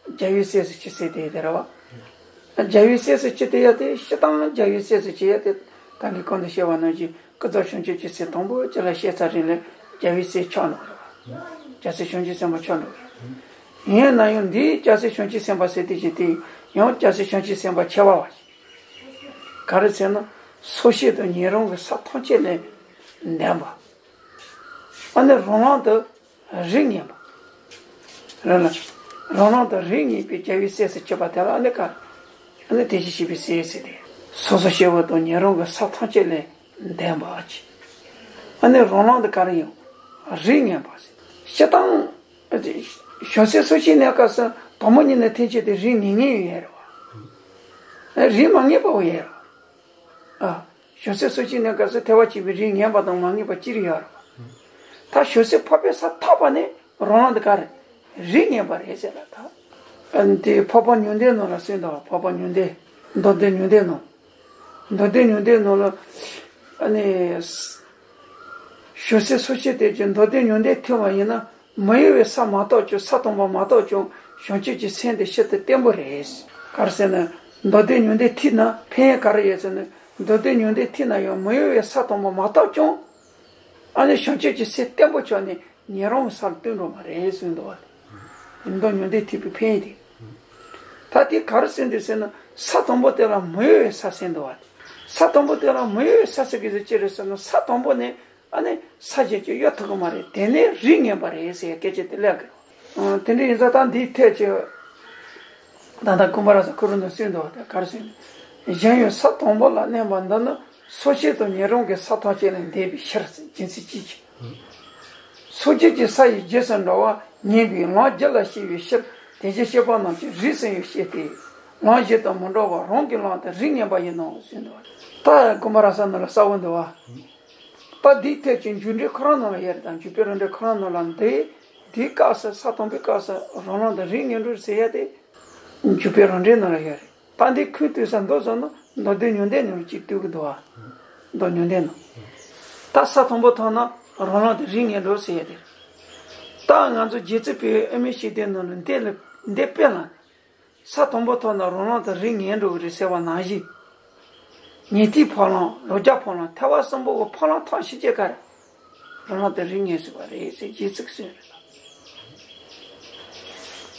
རྒྱལ་བའི་སྲས་སུ་ཅི་ཟེར་དེ་དེ་རེད་བ། རྒྱལ་བའི་སྲས་སུ་ཅི་དེ་ཡ་དེ་སྤྱིར་བཏང་རྒྱལ་བའི་སྲས་སུ་ཅི་ཡ་དེ་ད་གིན་གོང་དུ་བཤད་པ་ནང་བཞིན་ཀུན་རྫོབ་བྱང་ཆུབ་ཀྱི་སེམས་དང་པོ་ཅི་ལ་བཤད་ཚར་རིང་ལས་རྒྱལ་བའི་སྲས་ཆགས་འགྲོ་རེད་བ། རྒྱལ་སྲས་བྱང་ཆུབ་སེམས་དཔའ་ཆགས་འགྲོ་རེད། ཡིན་ན་ཡང་འདིའི་རྒྱལ་སྲས་བྱང་ཆུབ་སེམས་དཔའ་ཟེར་དེ་ཅི་དེ་ཡང་རྒྱལ་སྲས་བྱང་ཆུབ་སེམས་དཔའ་ཁྱད་པར་བ་ཞིག་ག་རེ་ཟེར་ན། སོ་སྐྱེ་དང་ཉན་རང་གི་ས་ཐམས་ཅད་ལས་འདས་པ། ཨ་ནི་རང་ལམ་དུ་རིགས་ངན་པ། རང་ལ། རང་ལམ་དུ་རིགས་ངན་པའི་རྒྱལ་བའི་སྲས་སུ་སྐྱེས་པ་དེ་ལ་ཨ་ནི་ག་ཨ་ནི་དེ་བཞིན་གཤེགས་པའི་སྲས་ཟེར་ཏེ། སོ་སོ་སྐྱེ་བོ་དང་ཉན་རང་གི་ས་ཐམས་ཅད་ལས་འདས་པ་ཅི། ཨ་ནི་རང་ལམ་དུ་ག་རེ་ཡོང་། རིགས་ངན་པ་ཟེར། སྤྱིར་བཏང་། བྱང་སེམས་སོ་སྐྱེའི་གནས་སྐབས་སུ་དང་པོ་ཉིད་ནས་ཐེག་ཆེན་དེ་རིགས་ངན་ངན་ཡོད་རེད་བ། རིགས་མ་ངན་པ་བོ་ཡོད་རེད་བ། ཨ། བྱང་སེམས་སོ་སྐྱེའི་གནས་སྐབས་སུ་ཐེག་པ་ཆེན་པོའི་རིགས་ངན་པ་དང་མ་ངན་པ་ཅི་རིགས་ཡོད་རེད། ད་བྱང་སེམས་འཕགས་པའི་ས་ཐོབ་པ་ནི་རང་ལམ་དུ་ག་རེ། རིགས་ངན་པ་རེད་ཟེར་ལ་ད། ཨ་ནི་དེ་འཕགས་པ་ཉུང་ལྡན་ནང་ལ་གསུངས་འདུག་འཕགས་པ་ཉུང་ལྡན། མདོ་སྡེ་ཉུང་ལྡན་ནང་། མདོ་སྡེ་ཉུང་འདས་ནང་ལ་ཨ་ནི། བྱང་སེམས་སོ་སྐྱེ་དེ་ཀྱང་མདོ་སྡེ་ཉུང་འདས་ཐོས་པ་ཡིན་ན། མི་གཡོ་བའི་ས་མ་གཏོགས་ཀྱང་། ས་དང་པོ་མ་གཏོགས་ཀྱང་བྱང་ཆུབ་ཀྱི་སེམས་དེ་ཤིན་ཏུ་བརྟན་པོ་རེད། ག་རེ་ཟེར་ན། མདོ་སྡེ་ཉུང་འདས་ཐོས་ན་ཕན་ཡོན་ག་རེ་ཡོད་ཟེར་ན། མདོ་སྡེ་ཉུང་འདས་ཐོས་ན་ཡང་མི་གཡོ་བའི་ས་དང་པོ་མ་གཏོགས་ཀྱང་། ཨ་ནི་བྱང་ཆུབ་ཀྱི་སེམས་བརྟན་པོ་ཆགས་ནས་ཉན་རང་གི་སར་ལྟུང་འགྲོ་མ་རེད་ཟེར་འདུག་བ། མདོ་ཉུང་འདས་ཐོས་པའི་ཕན་ཡོན་དེ། ད་དེ་ག་རེ་ཟེར་འདུག་ཟེར་ན། ས་དང་པོ་དེ་ལ་མི་གཡོ་བའི་ས་ཟེར་འདུག་བ། ས་དང་པོ་དེ་ལ་མི་གཡོ་བའི་ས་ཟེར་གི་ཟེར་ཅི་རེད་ཟེར་ན། ས་དང་པོ་ནས་ཨ་ནི་ས་གཞན་གྱིས་གཡོ་ཐུབ་ཀྱི་མ་རེད། དེ་ནས་རིགས་ངན་པ་རེད་ཟེར་སྐད་ཆ་དེ་སླེབས་ཀྱི་རེད། དེ་འདྲ་ཡིན་ཙང་ད་འདིའི་ཐད་ཀྱི་ད་ལྟ་ཀུན་དགའ་ར་ས་ཁུ་རུ་ནས་གསུངས་འདུག་བ། དེ་ག་རེ་གསུངས་ནས། གཞན་ཡང་ས་དང་པོ་ལ་གནས་པ་འདི་ནི། སོ་སྐྱེ་དང་ཉན་རང་གི་ས་ཐམས་ཅད་ལས་འདས་པའི་ཕྱིར། རྒྱུ་མཚན་ཅི་ཕྱིར། སོ་སྐྱེ་གི་ས་ཡི་རྗེས་སུ་འགྲོ་བ་ཉན་པའི་ལམ་རྒྱུད་ལ་སྐྱེ་བའི་ཕྱིར། དེ་བཞིན་གཤེགས་པ་རྣམས་ཀྱི་རིགས་སུ་ཡང་བཤད་དེ། ལམ་གཞན་དང་མི་འདྲ་བར་རང་གི་ལམ་དེ་རིགས་ངན་པ་ཡིན་ནོ་གསུངས་འདུག་བ། ད་ཀུན་དགའ་ར་ས་ནང་ལ་གསལ་པོ་འདུག་བ། ད་འདིའི་ཐད་ཀྱི་འཇུག་འགྲེལ་ཁོ་རང་ནང་ལ་ཡོད་རེད། ད་འཇུག་པའི་རིམ་གྲོ་ཁོ་རང་ནང་ལ་འདི། འདིའི་སྐབས་སུ་ས་དང་པོའི་སྐབས་སུ་རང་ལམ་དེ་རིགས་ངན་འགྲོ་ཟེར་ཡ་དེ། འཇུག་པའི་རིམ་གྲོའི་ནང་ལ་ཡོད་རེད། ད་འདི་ཁུངས་གཏུགས་ས་མདོ་ཙམ་ན་མདོ་སྡེ་ཉུང་འདས་ནང་ལ་གཅིག་གཏུགས་ཀྱི་འདུག་བ། མདོ་ཉུང་འདས་ནང་། ད་ས་དང་པོ་ཐོབ་ན་རང་ལམ་དེ་རིགས་ངན་འགྲོ་ཟེར་ཡ་དེ་རེད། ད་ང་ཚོ་རྗེ་བཙུན་པས་ཨ་མའི་ཞིག་དེ་ནང་ལ་འདི་ལ་འདི་དཔེ་ལ། ས་དང་པོ་ཐོབ་ན་རང་ལམ་དེ་རིགས་ངན་འགྲོ་གི་རེད་ཟེར་བ་ནང་བཞིན། ཉན་ཐོས་ཕོ་ལམ། རང་རྒྱལ་ཕོ་ལམ། ཐེག་པ་གསུམ་པོ་གི་ཕོ་ལམ་ཐོབ་ཤེས་ཀྱི་ག་རེ། རང་ལམ་དེ་རིགས་ངན་ཟེར་བ་རེད་ཟེར་རྗེ་བཙུན་གསུངས་རེད།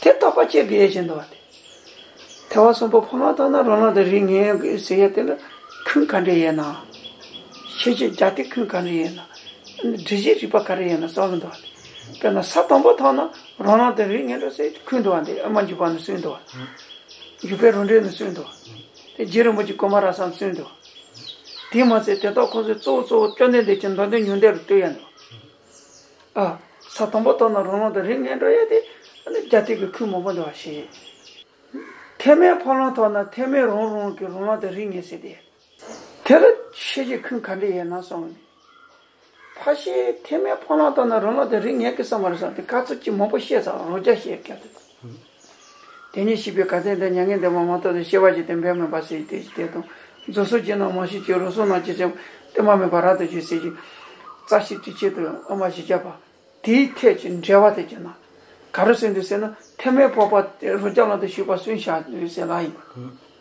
དེ་རྟོགས་པ་སྐྱེ་དགོས་ཡ་ཞིག་འདུག་བ་དེ། ཐེག་པ་གསུམ་པོ་ཕོ་ལམ་ཐོབ་ན་རང་ལམ་དེ་རིགས་ངན་ཟེར་ཡ་དེ་ལ་ཁུངས་ག་འདྲ་ཡོད་ན། ཤེས་བྱའི་རྒྱ་སྡེ་ཁུངས་ག་འདྲ་ཡོད་ན། སྒྲིབ་བྱེད་རིག་པ་ག་རེ་ཡོད་ན་གསུང་གི་འདུག་བ་དེ། དཔེར་ན་ས་དང་པོ་ཐོབ་ན་རང་ལམ་དེ་རིགས་ངན་འགྲོ་ཟེར་ཁུངས་འདུག་བ་དེ། ཨ་མ་འཇུག་པ་ནས་གསུངས་འདུག་བ། འཇུག་པའི་རིམ་གྲོ་ནས་གསུངས་འདུག་བ། དེ་རྗེ་རིན་པོ་ཆེ་ཀུ་མ་ར་སང་གསུངས་འདུག་བ། དེ་མ་ཚད་དེ་དག་ཁོང་ཚོས་གཙོ་བོ་གཙོ་བོ་བཅོམ་ལྡན་འདས་ཀྱི་མདོ་སྡེ་ཉུང་འདས་ལ་ལྟོས་ཡ་འདུག་ཨ། ས་དང་པོ་ཐོབ་ན་རང་ལམ་དེ་རིགས་ངན་འགྲོ་ཡ་དེ། ཨ་ནི་རྒྱ་སྡེ་གི་ཁུངས་མང་པོ་འདུག་བ་ཞེས། ཐེག་དམན་ཕོ་ལམ་ཐོབ་ན་ཐེག་དམན་རང་རང་གི་རང་ལམ་དེ་རིགས་ངན་ཟེར་ཏེ། དེ་ལ་ཤེས་བྱའི་ཁུངས་ག་འདྲ་ཡོད་ན་གསུངས་ནས། ཕལ་ཆེར་ཐེག་དམན་ཕོ་ལམ་ཐོབ་ན་རང་ལམ་དེ་རིགས་ངན་གྱི་བསམ་པ་རེད་བསམ་སྟེ་དཀའ་ཚེགས་ཀྱིས་མང་པོ་བཤད་ཚར། རང་རྒྱལ་བཤད་སྐད་དེ། དེ་ཉིད་ཤེས་པའི་གལ་ཏེ་འདི། མྱ་ངན་འདས་པ་མ་ཐོབ་ཏུ། ཤེས་པ་ཅན་དེ་འབད་མིན་པ་ཟེར་དེ་ཅི་དེ་དང་། རྫོགས་སངས་རྒྱས་རྣམས་མ་ཤེས་ཀྱང་། རང་སངས་རྣམས་ཀྱིས་ཀྱང་། གཏན་མ་དམན་པ་རབ་ཏུ་བྱུང་ཟེར་གྱི། རྩ་ཤེ་དྲི་ཆེན་དུ་ཨ་མ་ཞེས་བྱ་བ། དེའི་ཐད་ཀྱི་འགྲེལ་པ་དེ་བྱས་ན། ག་རེ་གསུངས་འདུག་ཟེར་ན། ཐེག་དམན་འཕགས་པ་དེ་རང་རྒྱལ་ལམ་དུ་ཞུགས་པ་གསུངས་བཞག་ཡོད་ཟེར་ལ་ཡིན་པ།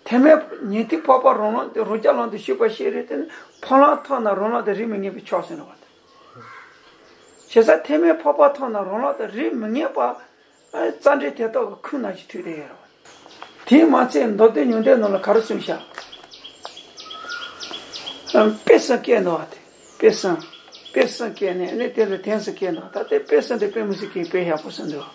ཐེག་དམན་ཉན་ཐོས་འཕགས་པ་རང་ལམ་དེ་རང་རྒྱལ་ལམ་དུ་ཞུགས་པ་ཤེས་རིགས་དེ་ནི་ཕོ་ལམ་ཐོབ་ན་རང་ལམ་དེ་རིགས་མི་ངན་པས་ཆོག་ཟེར་ནོ་བ་དེ། བྱས་ཙང་ཐེག་དམན་འཕགས་པ་ཐོབ་ན་རང་ལམ་དེ་རིགས་མི་ངན་པ། རྩ་འགྲེལ་དེ་དག་གི་ཁུངས་ནང་བཞིན་ཐུག་བསྡད་ཡོད་རེད་བ། དེས་མ་ཚད་མདོ་སྡེ་ཉུང་འདས་ནང་ལ་ག་རེ་གསུངས་ཤག་དཔེ་གསུམ་བཀལ་འདུག་བ་དེ། དཔེ་གསུམ། དཔེ་གསུམ་བཀལ་ནས་ནི་དེ་ལ་དེང་སུ་བཀལ་འདུག་ད་ལྟའི་དཔེ་གསུམ་དེ་དཔེ་མི་སྲིད་ཀྱི་དཔེ་ཡག་པོ་གསུངས་འདུག་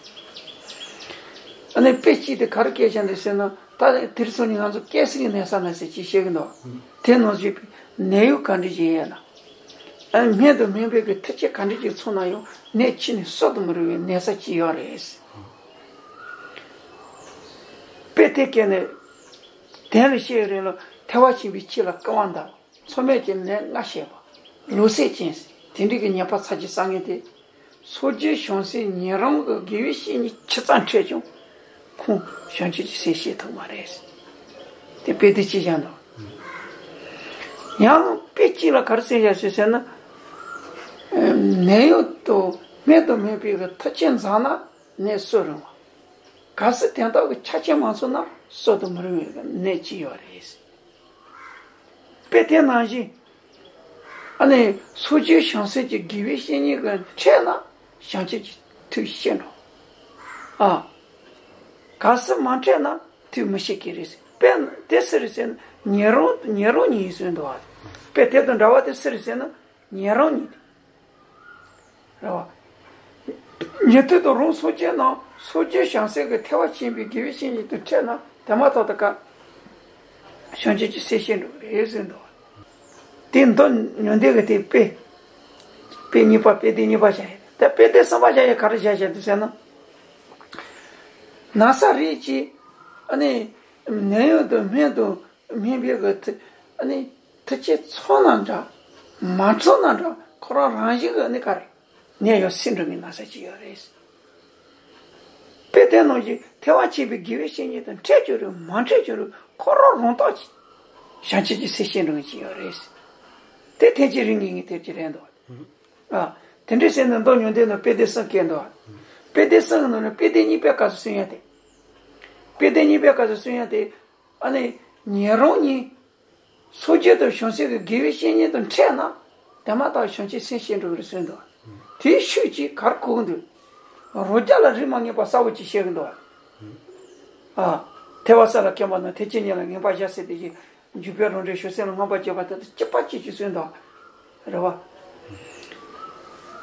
ཨ་ནི་དཔེ་གཅིག་དེ་ག་རེ་བཀལ་བཞག་འདུག་ཟེར་ན། ད་དེར་སོང་ནས་ང་ཚོ་སྐྱེ་སྲིད་ཀྱི་གནས་ས་ནས་ཟེར་ཅིག་བཤད་ཀྱི་འདུག་དེ་ནང་བཞིན་པའི་ནད་གཡོག་ག་འདྲ་ཅིག་ཡོད་ན། ཨ་ནི་སྨན་དང་སྨན་པའི་གི་ཐུགས་བསྐྱེད་ག་འདྲ་ཅིག་ཚོགས་ན་ཡང་ནད་ཕྱིས་ནས་གསོ་དུ་མི་རུང་བའི་ནད་ས་ཅིག་ཡོད་རེད། དཔེ་དེ་སྐྱེས་ནས་དེང་ལ་བཤད་རིང་ལ་ཐེག་པ་ཆེན་པོའི་ཆོས་ལ་སྐུར་བ་འདེབས། མཚམས་མེད་ཀྱི་ནད་མངའ་བྱེད་པ། ལུས་སྲེག་ཅན། དེ་འདྲ་གི་ཉེས་པ་ཚབས་ཆེ་བསགས་མཁན་དེ། སངས་རྒྱས་བྱང་སེམས་ཉན་རང་གི་དགེ་བའི་བཤེས་གཉེན་ཇི་ཙམ་འཕྲད་ཀྱང་ཁོང་བྱང་ཆུབ་ཀྱི་སེམས་བསྐྱེད་ཐུབ་མ་རེད། དེ་དཔེ་དེ་ཅི་བཞག་འདུག་ཡང་དཔེ་གཅིག་ལ་ག་རེ་གསུངས་བཞག་ཟེར་ཟེར་ན། ནད་གཡོག་དང་སྨན་དང་སྨན་པའི་གི་ཐུགས་བསྐྱེད་བཟང་ན་ནད་གསོ་རུང་བ། གལ་སྲིད་དེ་དག་གི་ཆ་རྐྱེན་མ་ཚང་ན་གསོ་དུ་མི་རུང་བའི་གི་ནད་ཅིག་ཡོད་རེད། དཔེ་དེ་ནང་བཞིན། ཨ་ནི་སངས་རྒྱས་བྱང་སེམས་ཀྱི་དགེ་བའི་བཤེས་གཉེན་གྱིས་འཕྲད་ན་བྱང་ཆུབ་ཀྱི་ཐུགས་ཤེས་འགྲོ། ཨ། གལ་སྲིད་མ་འཕྲད་ན་ཐུགས་མི་ཤེས་ཀྱི་རེད། དཔེ་དེ་སུ་རེད་ཟེར་ན་ཉན་རང་ཉན་རང་ཉིད་ཟེར་འདུག་བ། དཔེ་དེ་དང་འདྲ་བ་དེ་སུ་རེད་ཟེར་ན་ཉན་རང་ཉིད་དེ། རེད་བ། ཉན་ཐོས་དང་རང་སངས་རྒྱས་རྣམས་སངས་རྒྱས་བྱང་སེམས་ཀྱི་ཐེག་པ་ཆེན་པོའི་དགེ་བའི་བཤེས་གཉེན་དང་འཕྲད་ན་དེ་མ་ཐག་ཏུ་ཀ་བྱང་ཆུབ་ཀྱི་སེམས་བསྐྱེད་འགྲོ་གི་རེད་ཟེར་འདུག་དེ་མདོ་ཉུང་འདས་ཀྱི་དེ་དཔེ། དཔེ་གཉིས་པ་དཔེ་དེ་གཉིས་པ་བྱ་ཡི་དེ་དཔེ་དེ་གསུམ་པ་བྱ་ཡི་ག་རེ་བྱ་བྱ་འདུག་ཟེར་ན། ན་ཚ་རེད་ཅེས། ཨ་ནི། ནད་གཡོག་དང་སྨན་དང་སྨན་པའི་གི་ཐུགས། ཨ་ནི། ཐུགས་བསྐྱེད་ཚང་ན་འདྲ། མ་ཚང་ན་འདྲ། ཁོ་རང་རང་བཞིན་གྱིས་ནི་ག་རེ། ནད་གཡོག་སེལ་འགྲོ་མིན་ན་ས་ཅིག་ཡོད་རེད། དཔེ་དེ་ནང་བཞིན་ཐེག་པ་ཆེན་པོའི་དགེ་བའི་བཤེས་གཉེན་དང་འཕྲད་ཀྱི་རེད་མ་འཕྲད་ཀྱི་རེད་ཁོ་རང་རང་རྟོགས་ཀྱིས། བྱང་ཆུབ་ཀྱི་སེམས་བསྐྱེད་འགྲུབ་ཀྱི་ཡོད་རེད། དེ་ཐེག་ཆེན་རིགས་ངེས་ཀྱི་ཐེག་ཆེན་རེད་འདུག་ཨ། དེ་འདྲའི་ཟེར་ནས་མདོ་ཉུང་འདོད་ནང་དཔེ་དེབ་གསུམ་བཀལ་འདུག་དཔེ་དེབ་གསུམ་གྱི་ནང་ནས་དཔེ་དེབ་གཉིས་པའི་སྐབས་སུ་གསུང་ཡ་དེ། དཔེ་དེབ་གཉིས་པའི་སྐབས་སུ་གསུང་ཡ་དེ། ཨ་ནི། ཉན་རང་གཉིས། སངས་རྒྱས་དང་བྱང་སེམས་ཀྱི་དགེ་བའི་བཤེས་གཉེན་དང་འཕྲད་ན། དེ་མ་ཐག་བྱང་ཆུབ་སེམས་བསྐྱེད་འགྲུབ་རེད་གསུངས་འདུག་དེའི་ཤུགས་ཀྱིས་ག་རེ་གོ་གི་འདུག་རང་རྒྱུད་ལ་རིགས་མ་ངེས་པ་གསལ་པོ་ཅིག་བཤད་གི་འདུག་ཨ། ཐེག་པ་གསུམ་ལ་མཁས་པ་རྣམས་ཐེག་ཆེན་ཉིད་ལ་ངེས་པར་བཞག་ཟེར་དེ་བཞིན་འཇུག་པའི་རང་འགྲེལ་བྱང་སེམས་ལ་མངོན་པར་བྱས་པ་དེ་དང་གཅིག་པ་གཅིག་གིས་གསུངས་འདུག་རེད་བ།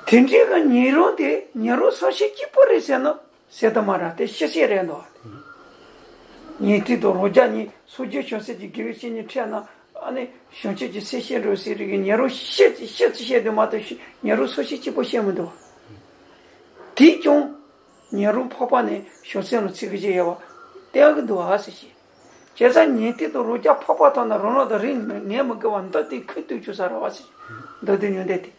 དེ་འདྲའི་གི་ཉན་རང་དེ་ཉན་རང་སངས་རྒྱས་གཅིག་པུ་རེད་ཟེར་ན། ཟེར་དུ་མ་ར་དེ་ཤི་ཤེས་རེད་འདུག་ཉན་ཐོས་དང་རང་རྒྱུད་གཉིས་སངས་རྒྱས་བྱང་སེམས་ཀྱི་དགེ་བའི་བཤེས་གཉེན་འཕྲད་ན། ཨ་ནི་བྱང་ཆུབ་ཀྱི་སེམས་བསྐྱེད་འགྲུབ་ཟེར་རིགས་ཉན་རང་ཤི་ཤི་ཤེས་དུ་མ་གཏོགས་ཉན་རང་སངས་རྒྱས་གཅིག་པུ་ཤེས་མི་འདུག་དེས་ཀྱང་ཉན་རང་འཕགས་པ་ནས་བྱང་སེམས་ལ་ཚིག་གི་བཞེས་ཡོད་པ་བསྟན་གི་འདུག་ཨ་ཟེར་ཞེས། བྱས་ཙང་ཉན་ཐོས་དང་རང་རྒྱུད་འཕགས་པ་ཐོབ་ན་རང་ལུགས་དང་རིགས་ངེས་མི་དགོས་པ་འདི་དེ་ཁུངས་གཏུགས་བཅུག་ས་རེད་བ་ཟེར། མདོ་སྡེ་ཉུང་འདོད་དེ།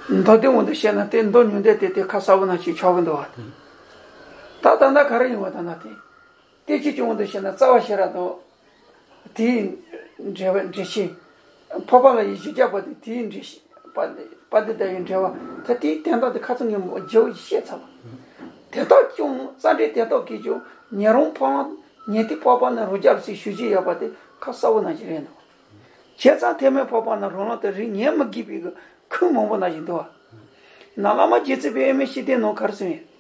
མདོ་སྡེ་དབང་དུ་བྱས་ན་དེ་མདོ་ཉུང་འདོད་དེ་དེ་ཁ་གསལ་པོ་ནང་བཞིན་ཆགས་ཀྱི་འདུག་བ། ད་ད་ལྟ་ག་རེ་ཡིན་བ་ད་ལྟ་དེ། བསྟན་བཅོས་ཀྱི་དབང་དུ་བྱས་ན་རྩ་བ་ཤེས་རབ་དང་། དེའི་འགྲེལ་པ་འགྲེལ་བཤད། འཕགས་པ་ལྷ་ཡི་བཞི་བརྒྱ་པ་དེ་དེའི་འགྲེལ་བཤད། པ་དེ་པ་དེ་ལྟ་བུའི་འགྲེལ་པ་ད་དེའི་དོན་དག་དེ་ཁ་ཚང་ངས་མོ་བརྗེ་བོ་བཤད་ཚར་བ། དེ་དག་ཀྱང་རྩ་འགྲེལ་དེ་དག་གིས་ཀྱང་ཉན་རང་འཕགས་ལམ་ཉན་ཐོས་འཕགས་པ་ནི་རང་རྒྱུད་ལ་ཚིག་ཞུ་རྒྱུ་ཡོད་པ་དེ་ཁ་གསལ་པོ་ནང་བཞིན་རེད་འདུག་བྱས་ཙང་ཐེག་དམན་འཕགས་པ་ནི་རང་ལུགས་དང་རིགས་ངེས་མི་དགོས་པའི་གི་ཁུངས་མང་པོ་ནང་བཞིན་འདུག་བ། ན་བླ་མ་རྗེ་བཙུན་པའི་དབུ་མའི་བཤེས་གཏེར་ནང་ག་རེ་གསུངས་ཡོད།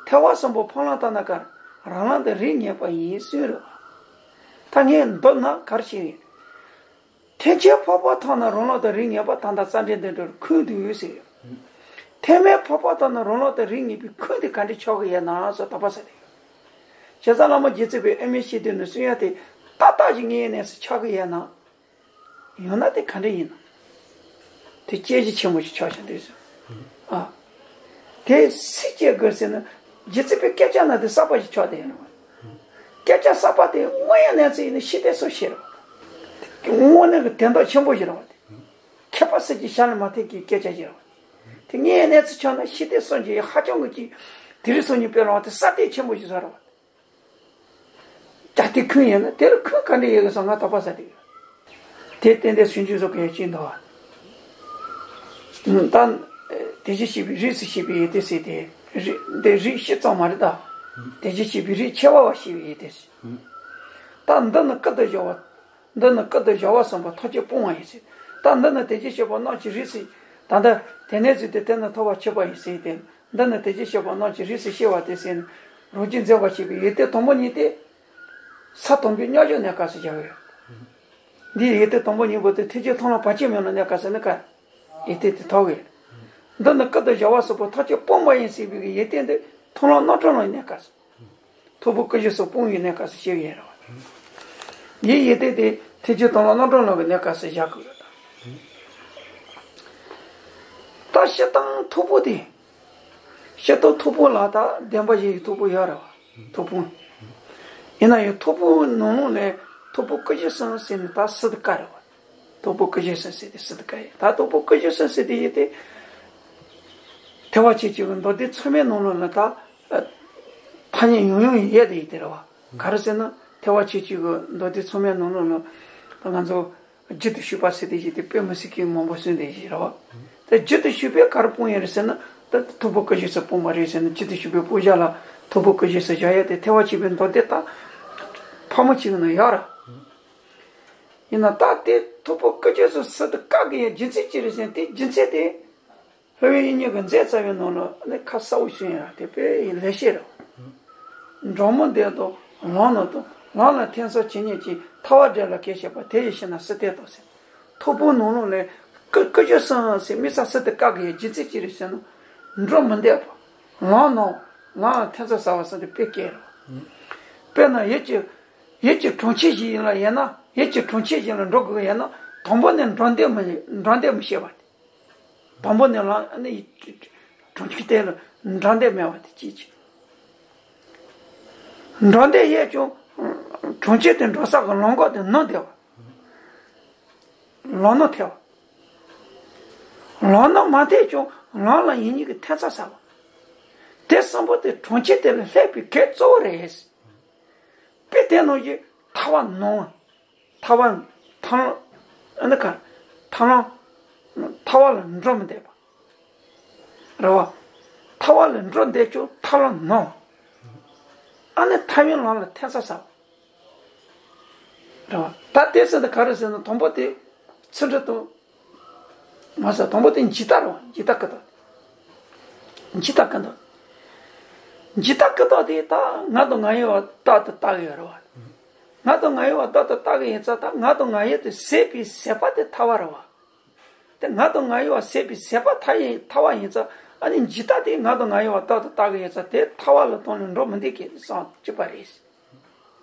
ཐེག་པ་གསུམ་པོ་འཕགས་ལམ་ལྟར་ན་ཀར་རང་ལམ་དང་རིགས་ངེས་པ་ཡིན་གསུངས་རེད་བ། ད་ངས་མདོར་ན་ག་རེ་བཤད་ཡོད། ཐེག་ཆེན་འཕགས་པ་ཐོབ་ན་རང་ལུགས་དང་རིགས་ངེས་པ་ད་ལྟ་རྩ་འགྲེལ་འདི་འདྲར་ཁུངས་འདུས་ཡོད་ཟེར་ཡོད། ཐེག་དམན་འཕགས་པ་ཐོབ་ན་རང་ལུགས་དང་རིགས་ངེས་པའི་ཁུངས་དེ་ག་འདྲ་ཆགས་ཀྱི་ཡོད་ན་སོགས་དོགས་པ་ཟ་གི་ཡོད། བྱས་ཙང་བླ་མ་རྗེ་བཙུན་པའི་དབུ་མའི་བཤེས་གཏེར་ནས་གསུང་ཡ་དེ་ཏག་ཏག་ཅིག་ངའི་གནས་སུ་ཆགས་ཀྱི་ཡོད་ན། ཡང་ན་དེ་ག་འདྲ་ཡིན་ན། དེ་དཔྱད་གཞི་ཆེན་པོ་ཞིག་ཆགས་བཞག་འདུག་ཟེར། ཨ། དེ་སུས་དཔྱད་དགོས་ཟེར་ན། རྗེ་བཙུན་པའི་སྐད་ཆ་ན་དེ་གསར་པ་ཞིག་ཆགས་བསྡད་ཡོད་རེད་བ། སྐད་ཆ་གསར་པ་དེ་དངོས་ཡོད་གནས་ཚུལ་ཡིན་ན་ཤེས་ལྡན་སུ་ཤེས་རེད་བ། དངོས་གནས་ཀྱི་དོན་དག་ཆེན་པོ་ཞིག་རེད་བ་དེ། མཁས་པ་སུ་གྱིས་ཞལ་ལ་མ་ཐེག་གི་སྐད་ཆ་ཞིག་རེད་བ། དེ་དངོས་ཡོད་གནས་ཚུལ་ཆགས་ན་ཤེས་ལྡན་སུ་གྱིས་ཧ་ཅང་གི་ཅིག་དེ་རིང་སང་ཉིན་དཔེ་ལ་བ་དེ་གསར་གཏོད་ཆེན་པོ་ཞིག་བཟོ་རེད་བ། ད་དེ་ཁུངས་ཡིན་ན་དེ་ལ་ཁུངས་ག་འདྲ་ཡོད་གི་སོང་ང་དོགས་པ་ཟ་དེ། དེ་ཏན་ཏན་སུན་འབྱིན་བཟོ་གི་ཡོད་ཅེས་འདུག་བ། ད། དེ་བཞིན་གཤེགས་པའི་རིགས་སུ་བཤད་པའི་ཡོན་ཏན་ཟེར་ཏེ། རིགས་འདི་རིགས་གཅིག་ཙམ་མ་རེད་ད། དེ་བཞིན་གཤེགས་པའི་རིགས་ཆེ་བ་བ་བཤད་པའི་ཡོན་ཏན་ཟེར། ད་འདི་ནི་ཀུན་ཏུ་བཞག་པ། འདི་ནི་ཀུན་ཏུ་བཞག་པ་གསུམ་པོ་ཐམས་ཅད་སྤོང་བ་ཡིན་ཟེར། ད་འདི་ནི་དེ་བཞིན་གཤེགས་པ་རྣམས་ཀྱི་རིགས་སུ། ད་ལྟ་དེ་ནས་བཟུང་སྟེ་དེ་ནི་ཐོབ་པར་བྱེད་པ་ཡིན་ཟེར་ཏེ། འདི་ནི་དེ་བཞིན་གཤེགས་པ་རྣམས་ཀྱི་རིགས་སུ་སྐྱེ་བ་སྟེ་ཟེར་ནས། རང་རྒྱུད་འཛིན་པར་བྱེད་པའི་ཡོན་ཏན་དང་པོ་གཉིས་ཏེ། ས་དང་པོའི་མཉམ་བཞག་གནས་སྐབས་སུ་བཞག་ཡོད། འདིའི་ཡོན་ཏན་དང་པོ་གཉིས་པོ་དེ་ཐེག་ཆེན་མཐོང་ལམ་བར་ཆད་མེད་ལམ་གནས་སྐབས་སུ་ནི་ཀ། ཡོན་ཏན་དེ་ཐོབ་ཡོད། འདི་ནི་ཀུན་ཏུ་བཞག་པ་གསུམ་པོ་ཐམས་ཅད་སྤོང་བ་ཡིན་ཟེར་བའི་ཡོན་ཏན་དེ་མཐོང་ལམ་རྣམ་གྲོལ་ལམ་གནས་སྐབས་སུ། ཐོར་བུ་ཀུན་བཞི་གསུམ་སྤོང་བའི་གནས་སྐབས་སུ་བཤད་ཀྱི་ཡོད་རེད་བ། འདིའི་ཡོན་ཏན་དེ་ཐེག་ཆེན་མཐོང་ལམ་རྣམ་གྲོལ་ལམ་གྱི་གནས་སྐབས་སུ་བཞག་གི་ཡོད་དམ། ད་སྤྱིར་བཏང་ཐོར་བུ་དེ། སྤྱིར་བཏང་ཐོར་བུ་ལ་ད་བདེན་པ་བཞི་ཡི་ཐོར་བུ་ཡོད་རེད་བ། ཐོར་བུ། ཡིན་ན་ཡང་ཐོར་བུའི་ནང་ལོགས་ནས་ཐོར་བུ་ཀུན་བཞི་གསུམ་ཟེར་ནས་ད་སི་ཏུ་ཀ་རེད་བ། ཐོར་བུ་ཀུན་བཞི་གསུམ་ཟེར་ཏེ་སི་ཏུ་ཀ་ཡིན། ད་ཐོར་བུ་ཀུན་བཞི་གསུམ་ཟེར་ཏེ་ཡིན་ཏེ། ཐེག་པ་ཆོས་ཀྱི་མདོ་སྡེ་ཚང་མའི་ནང་ལོགས་ལ་ད། ཐ་སྙད་ཡང་ཡང་ཡོད་དེ་ཡིན་ཏེ་རེད་བ། ག་རེ་ཟེར་ན་ཐེག་པ་ཆོས་ཀྱི་མདོ་སྡེ་ཚང་མའི་ནང་ལོགས་ལ་ད་ང་ཚོ། རྒྱུད་དུ་ཞུགས་པ་ཟེར་ཏེ་ཞིག་དེ་དཔེ་མི་སྲིད་ཀྱི་མང་པོ་གསུངས་ཏེ་ཞིག་རེད་བ། དེ་རྒྱུད་དུ་ཞུགས་པས་ག་རེ་སྤོང་ཡ་རེད་ཟེར་ན་ད་ཐོར་བུ་ཀུན་བཞི་གསུམ་སྤོང་བ་རེད་ཟེར་ན་རྒྱུད་དུ་ཞུགས་པའི་སྤོང་བྱ་ལ་ཐོར་བུ་ཀུན་བཞི་གསུམ་བཞག་ཡ་དེ་ཐེག་པ་ཆོས་པའི་མདོ་སྡེ་ད་ཕལ་མོ་ཆེ་གི་ནང་ཡོད་ར། ཡིན་ན་ད་དེ་ཐོར་བུ་ཀུན་བཞི་གསུམ་སི་ཏུ་ཀ་གི་ཡ་རྒྱུ་མཚན་ཅི་རེད་ཟེར་ན་དེ་རྒྱུ་མཚན་དེ། ལྷོ་ཡི་དབྱིག་གཉེན་གྱི་མཛད་རྩ་བའི་ནང་ལ་ནི་ཁ་གསལ་པོ་ཞུ་ཡ་དེ་དཔེ་ཡི་ལེགས་བཤད་རེད། འབྲོག་མོ་འདི་དང་ལམ་ནོར་དང་ལམ་ལ་འཐེན་སོ་ཇི་སྙེད་ཅིག་ཐར་པ་བསྒྲལ་ལ་གལ་ཆེ་བ་དེ་ཡི་ཕྱིར་ན་སི་ཏུ་དང་ཟེར། ཐོར་བུའི་ནང་ལོགས་ལས་ཀུ་ཀུན་བཞི་གསུམ་ཟེར་དམིགས་བསལ་སི་ཏུ་ཀ་གི་རྒྱུ་མཚན་ཅི་རེད་ཟེར་ན། འབྲོག་མོ་འདི་དང་ལམ་ནོར་ལམ་ལ་འཐེན་སོ་ཟེར་བ་ཟེར་དེ་དཔེ་སྐད་རེད། དཔེར་ན་ཡུལ་གྱི་ཡུལ་གྱི་གྲོང་ཁྱེར་ཞིག་ཡིན་ལ་ཡིན་ན་ཡུལ་གྱི་གྲོང་ཁྱེར་ཞིག་ལ་འགྲོ་དགོས་ཡིན་ན་དང་པོ་ནས་འགྲོ་འདོད་མི་འགྲོ་འདོད་མི་ཤེས་པ་དེ། དང་པོ་ནས་ལམ་ནི་གྲོང་ཁྱེར་དེ་ལ་འགྲོ་འདོད་མེད་པ་དེ་གཅིག་བྱས། འགྲོ་འདོད་ཡོད་ཀྱང་གྲོང་ཁྱེར་དེ་འགྲོ་ས་གི་ལམ་ཁ་དེ་ནོར་བསྡད་པ། ལམ་ནོར་ཐེབས་པ། ལམ་ནོར་མ་ཐེབས་ཀྱང་ལམ་ལ་ཡིན་གཉིས་ཀྱི་འཐེན་ས་ཟེར་བ། དེ་གསུམ་པོ་དེ་གྲོང་ཁྱེར་དེ་ལ་སླེབས་པའི་གེགས་གཙོ་བོ་རེད། དཔེ་དེ་ནང་བཞིན་ཐར་པ་ནོར་བ། ཐར་པ་ཐར་ལམ། ཨ་ནི་ག་ཐར་ལམ། ཐར་པ་ལ་འགྲོ་མི་བདེ་བ། རེད་བ། ཐར་པ་ལ་འགྲོ་བདེ་ཀྱང་ཐར་ལམ་ནོར་བ། ཨ་ནི་ཐར་པའི་ལམ་ལ་འཐེན་ས་ཟ་བ། རེད་བ། ད་དེ་ཟེར་ན་ག་རེ་ཟེར་ན་དང་པོ་དེ་ཚུལ་ཁྲིམས་དང་། མ་ཟད་དང་པོ་དེ་འཇིག་ལྟ་རེད་བ། འཇིག་ལྟ་ཀུན་བཏགས། འཇིག་ལྟ་ཀུན་བཏགས། འཇིག་ལྟ་ཀུན་བཏགས་དེ་ད་ང་དང་ང་ཡི་བ་རྟག་ཏུ་ལྟ་གི་ཡོད་རེད་བ། ང་དང་ང་ཡི་བ་རྟག་ཏུ་ལྟ་གི་ཡིན་ཙང་ད་ང་དང་ང་ཡི་དེ་ཟད་པའི་ཟད་པ་དེ་ཐར་པ་རེད་བ། དེ་ང་དང་ང་ཡི་བ་ཟད་པའི་ཟད་པ་ཐར་ཡིན་ཐར་པ་ཡིན་ཙང་ཨ་ནི་འཇིག་ལྟ་དེ་ང་དང་ང་ཡི་བ་རྟག་ཏུ་ལྟ་གི་ཡིན་ཙང་དེ་ཐར་པ་ལ་དོན་ལ་འགྲོ་མི་འདུག་གི་བསམ་གཅིག་པ་རེད།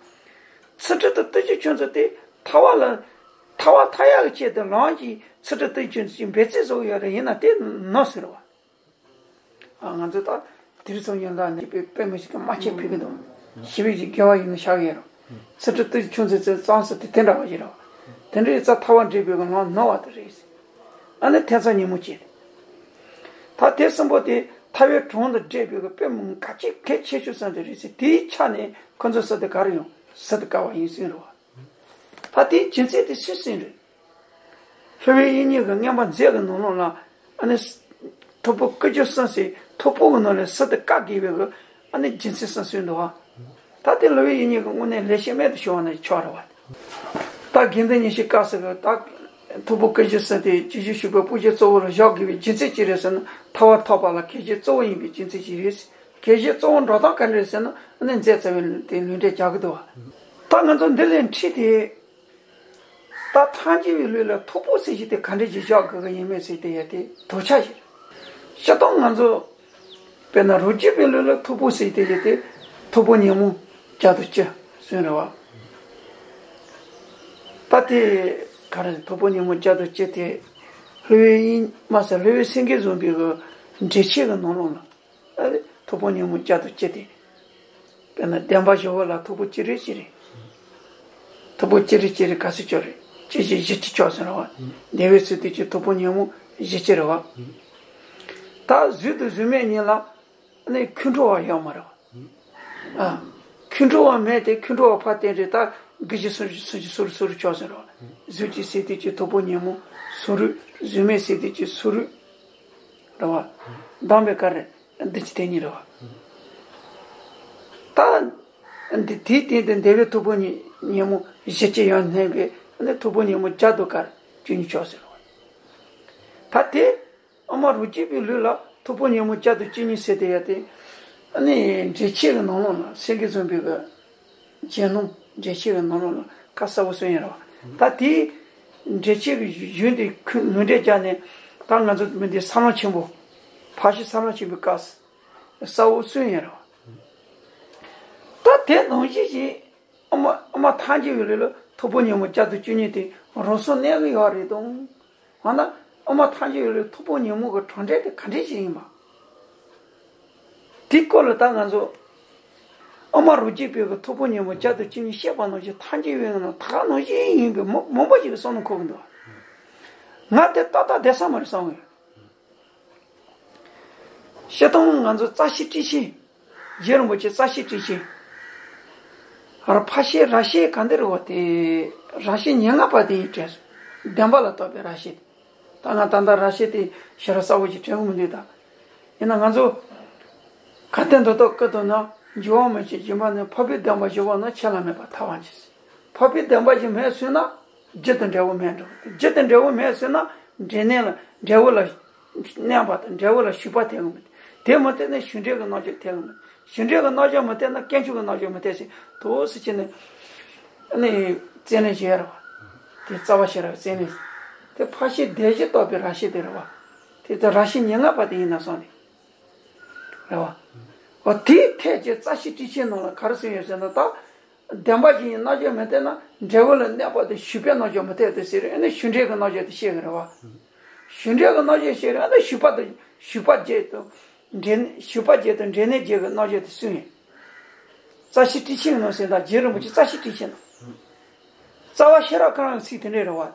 ཚུལ་ཁྲིམས་དང་ཐུགས་རྗེ་ཆུང་མཚོན་དེ་ཐར་པ་ལ་ཐར་པ་ཐར་ཡག་གི་ཆེད་དུ་ལམ་གྱི་ཚུལ་ཁྲིམས་ཐུགས་རྗེ་ཆུང་མཚོན་གྱི་འབད་བརྩོན་བཟོ་གི་ཡོད་རེད། ཡིན་ན་དེ་ནོར་ཟེར་བ། ཨ་ང་ཚོས་ད་དེ་རིང་ཚོགས་ཉིན་ལ་ནི་དཔེ་དཔེ་མི་ཞིག་གི་མ་ཁྱེད་ཕུལ་གི་འདུག་ཞི་བའི་ཞིག་དགེ་བ་ཡིན་ན་བཞག་ཡོད་རེད། ཚུལ་ཁྲིམས་ཐུགས་རྗེ་ཆུང་མཚོན་ཚོས་གཙང་སེལ་དེ་དེ་འདྲ་བ་ཞིག་རེད། དེ་འདྲའི་རྩ་ཐར་པ་འདྲེས་པའི་ལམ་ནོར་བ་དེ་རེད། ཨ་ནི་ཐེ་ཚོམ་ཉོན་མོངས་སྐྱེས། ད་དེ་གསུམ་པོ་དེ་ཐར་པའི་གྲོང་དུ་འདྲེས་པའི་དཔེ་མི་ག་ཅིག་གལ་ཆེ་ཤོས་ཙམ་དེ་རེད་ཟེར། དེའི་ཆ་ནས་ཁོ་ཚོ་སུ་དེ་ག་རེ་ཡོང་སུ་དེ་དཀའ་བ་ཡིན་སྲིད་རེད་བ། ད་དེའི་རྒྱུ་མཚན་དེ་སུས་སེམས་རེད། སློབ་དཔོན་དབྱིག་གཉེན་གྱི་མངོན་པ་མཛོད་ཀྱི་ནང་ལོགས་ལ་ཨ་ནི་ཐུབ་པ་དཀོན་མཆོག་གསུམ་ཟེར་ཐུབ་པ་གི་ནང་ལས་སུ་དེ་བཀའ་བརྒྱུད་པའི་གི་ཨ་ནི་རྒྱུ་མཚན་གསུམ་གསུངས་འདུག་བ། ད་དེ་སློབ་དཔོན་དབྱིག་གཉེན་གྱི་དངོས་གནས་ལེགས་བཤད་སྨད་དུ་བྱུང་བ་ནི་ཆོག་རེད་བ། ད་དགེ་འདུན་ཉི་ཤུ་རྩ་གསུམ་གྱི་ད་ཐུབ་པ་དཀོན་མཆོག་གསུམ་དེ་རྗེས་འཇུག་ཞུགས་པའི་སྤུན་མཆེད་གཙོ་བོ་ལ་བཞག་དགོས་པའི་རྒྱུ་མཚན་ཅི་རེད་ཟེར་ན་ཐར་པ་ཐོབ་པ་ལ་གལ་ཆེན་གཙོ་བོ་ཡིན་པའི་རྒྱུ་མཚན་ཅི་རེད། གལ་ཆེན་གཙོ་བོ་འགྲོ་སྟངས་ག་འདྲ་རེད་ཟེར་ན་ཨ་ནི་མཛད་རྩ་བའི་དེ་ལུང་འདྲེན་རྒྱག་གི་འདུག་བ། ད་ང་ཚོ་འདི་ལས་འཁྲིད་དེ། ད་ཐལ་འགྱུར་བའི་ལུགས་ལ་ཐུབ་པ་ཟེར་གྱི་དེ་ག་འདྲ་ཞིག་བཞག་དགོས་ཀྱི་ཡིན་མིན་ཟེར་དེ་ཡ་དེ་དོགས་ཆ་ཞིག་རེད། སྤྱིར་བཏང་ང་ཚོ་དཔེར་ན་རབ་བྱེད་པའི་ལུགས་ལ་ཐུབ་པ་ཟེར་དེ་ཡ་དེ་ཐུབ་པ་ཉོན་མོངས་བརྒྱ་དང་བཅུ་གསུངས་རེད་བ། ད་དེ་ག་རེ་ཐུབ་པ་ཉོན་མོངས་བརྒྱ་དང་བཅུ་དེ་སློབ་དཔོན་དབྱིག་མ་ཟད་སློབ་དཔོན་སེང་གེ་བཟང་པོའི་གི་འགྲེལ་ཆེན་གྱི་ནང་ལོགས་ལ། ཨ་ནི་ཐུབ་པ་ཉོན་མོངས་བརྒྱ་དང་བཅུ་དེ། དཔེར་ན་བདེན་པ་བཞི་པོ་ལ་ཐུབ་པ་ཅི་རིགས་ཅི་རིགས། ཐུབ་པ་ཅི་རིགས་ཅི་རིགས་ག་ཚོད་ཅོག་རེད། ཅི་ཞིག་བཞི་བཅུ་ཅོག་ཟེར་བ། བདེན་པའི་ཚུལ་དུས་ཀྱི་ཐུབ་པ་ཉོན་མོངས་བཞི་བཅུ་རེད་བ། ད་གཟུགས་དང་གཟུགས་མེད་གཉིས་ལ་ཨ་ནི་ཁོང་ཁྲོ་བ་ཡོད་མ་རེད་བ། ཨ། ཁོང་ཁྲོ་བ་མེད་དེ་ཁོང་ཁྲོ་བ་ཕར་བསྟན་རེད། ད་དགུ་བཅུ་སུམ་ཅུ་སུམ་ཅུ་སོ་རུ་སོ་རུ་ཅོག་ཟེར་བ། གཟུགས་ཀྱི་ཟེར་དུས་ཀྱི་ཐུབ་པ་ཉོན་མོངས་སོ་རུ། གཟུགས་མེད་ཟེར་དུས་ཀྱི་སོ་རུ། རེད་བ། བདེན་པའི་ག་རེ། འདི་ཅི་དེ་ཉིད་རེད་བ། ད། འདི་དེའི་སྟེང་དུ་བདེན་པའི་ཐུབ་པ་ཉོན་མོངས་བཞི་བཅུ་ཡོད་བསྣན་པས་ཨ་ནི་ཐུབ་པ་ཉོན་མོངས་བརྒྱ་དང་ག་རེ་བཅུ་གཉིས་ཆོག་ཟེར་བ། ད་དེ་ཨ་མ་རབ་བྱེད་པའི་ལུགས་ལ་ཐུབ་པ་ཉོན་མོངས་བརྒྱ་དང་བཅུ་གཉིས་ཟེར་དེ་ཡ་དེ་ཨ་ནི་འགྲེལ་ཆེན་གྱི་ནང་ལོགས་ལ་སེང་གེ་བཟང་པོའི་གི་རྒྱན་སྣོམ་འགྲེལ་ཆེན་གྱི་ནང་ལོགས་ལ་ཁ་གསལ་པོ་གསུངས་ཡོད་རེད་བ། ད་དེའི་འགྲེལ་ཆེན་གྱི་གཞུང་དེ་ཁོས་ལུང་འདྲེན་བརྒྱབ་ནས་ད་ང་ཚོ་མི་འདི་ས་ལམ་ཆེན་པོ། ཕར་ཕྱིན་ས་ལམ་ཆེན་པོའི་སྐབས་སུ་གསལ་པོ་གསུངས་ཡོད་རེད་བ། ད་དེ་ནང་བཞིན་ཞིག་ཨ་མ་ཨ་མ་ཐལ་འགྱུར་བའི་ལུགས་ལ་ཐུབ་པ་ཉོན་མོངས་བརྒྱ་དང་བཅུ་གཉིས་དེ་རང་སོར་གནས་ཀྱི་ཡོད་རེད་དང་། འོ་ན་ཨ་མ་ཐལ་འགྱུར་བའི་ལུགས་ཐུབ་པ་ཉོན་མོངས་ཀྱི་གྲངས་འདྲེན་དེ་ག་འདྲས་ཞིག་ཡིན་པ། དེའི་སྐོར་ལ་ད་ང་ཚོ་ཨ་མ་རབ་བྱེད་པའི་གི་ཐུབ་པ་ཉོན་མོངས་བརྒྱ་དང་བཅུ་གཉིས་བཤད་པ་ནང་བཞིན་ཐལ་འགྱུར་བའི་ནང་ད་ག་ནང་བཞིན་ཡིན་པའི་མི་མང་པོ་ཞིག་གི་བསམ་བློ་འཁོར་གི་འདུག་ང་དེ་ཏག་ཏག་བསྡད་ས་མ་རེད་བསམ་གི་ཡོད། སྤྱིར་བཏང་ང་ཚོ་རྩ་ཤེ་ཏྲི་ཤེ། རྗེ་རིན་པོ་ཆེ་རྩ་ཤེ་ཏྲི་ཤེ། ཨ་ཕར་ཤེ་ར་ཤེ་ག་འདི་རེད་བ་དེ། ར་ཤེ་ཉེར་ལྔ་པ་དེ་ཡིན་དྲན་སོང་། བདེན་པ་ལ་ལྟོས་པའི་ར་ཤེ་དེ། ད་ང་ད་ལྟ་ར་ཤེ་དེ་ཞེ་དྲག་གསལ་པོ་ཞིག་དྲན་གི་མི་འདུག་ད། ཡིན་ན་ང་ཚོ། གལ་ཏེ་མདོ་སྟོད་སྐུ་དང་ནི། འགྱུར་བ་མི་འཆབ་སྦྱིན་པ་ནི། འཕགས་པའི་བདེན་པ་བཞི་པོ་ནི། ཆད་ལྷག་མེད་པར་ཐལ་བར་འགྱུར། འཕགས་པའི་བདེན་པ་བཞི་མེད་སོང་ན། རྒྱུ་དང་འབྲས་བུ་མེད་འགྲོ། རྒྱུ་དང་འབྲས་བུ་མེད་སོང་ན། འབྲས་གནས་ལ་འབྲས་བུ་ལ། གནས་པ་དང་འབྲས་བུ་ལ་ཞུགས་པ་ཐེབས་ཀྱི་མི་འདུག་དེ་མི་ཐེབས་ན་ཞུགས་འབྲས་ཀྱི་རྣམ་གཞག་ཐེབས་ཀྱི་མི་འདུག་ཞུགས་འབྲས་ཀྱི་རྣམ་གཞག་མི་ཐེབས་ན་དཀོན་མཆོག་གི་རྣམ་གཞག་མི་ཐེབས་ཟེར་དུ་སུ་བྱས་ནས། ཨ་ནི། རྩོད་གླེང་བྱེད་ཡ་རེད་བ། དེ་རྩ་བ་ཤེས་རབ་རྩོད་གླེང་། དེ་འཕགས་ཤིང་སྡེ་བཞི་རྟོགས་པའི་ར་ཤེ་དེ་རེད་བ། དེ་ལྟར་ར་ཤེ་ཉེར་ལྔ་པ་དེ་ཡིན་ན་སོང་ནས། རེད་བ། འོ་དེའི་ཐད་ཀྱི་རྩ་ཤེ་ཏྲི་ཤེ་ནང་ལ་ག་རེ་གསུངས་ཡོད་ཟེར་ན་ད། བདེན་པ་བཞི་ཡི་རྣམ་གཞག་མི་ཐེབས་ན་འབྲས་བུ་ལ་གནས་པ་དང་ཞུགས་པའི་རྣམ་གཞག་མི་ཐེབས་ཏེ་ཟེར། ཨ་ནི་ཞུགས་འབྲས་ཀྱི་རྣམ་གཞག་དེ་བཤད་ཀྱི་རེད་བ། ཞུགས་འབྲས་ཀྱི་རྣམ་གཞག་བཤད་རེད། ཨ་ནི་ཞུགས་པ་དང་ཞུགས་པ་བརྒྱད་དང་འབྲས་ཞུགས་པ་བརྒྱད་དང་འབྲས་གནས་བརྒྱད་ཀྱི་རྣམ་གཞག་དེ་གསུངས་ཡོད། རྩ་ཤེ་ཏྲི་ཤེ་ནང་ཟེར་ད་རྗེ་རིན་པོ་ཆེ་རྩ་ཤེ་ཏྲི་ཤེ་ནང་། རྩ་བ་ཤེས་རབ་ཁོ་རང་གི་ཚིག་དེ་འདྲས་རེད་བ།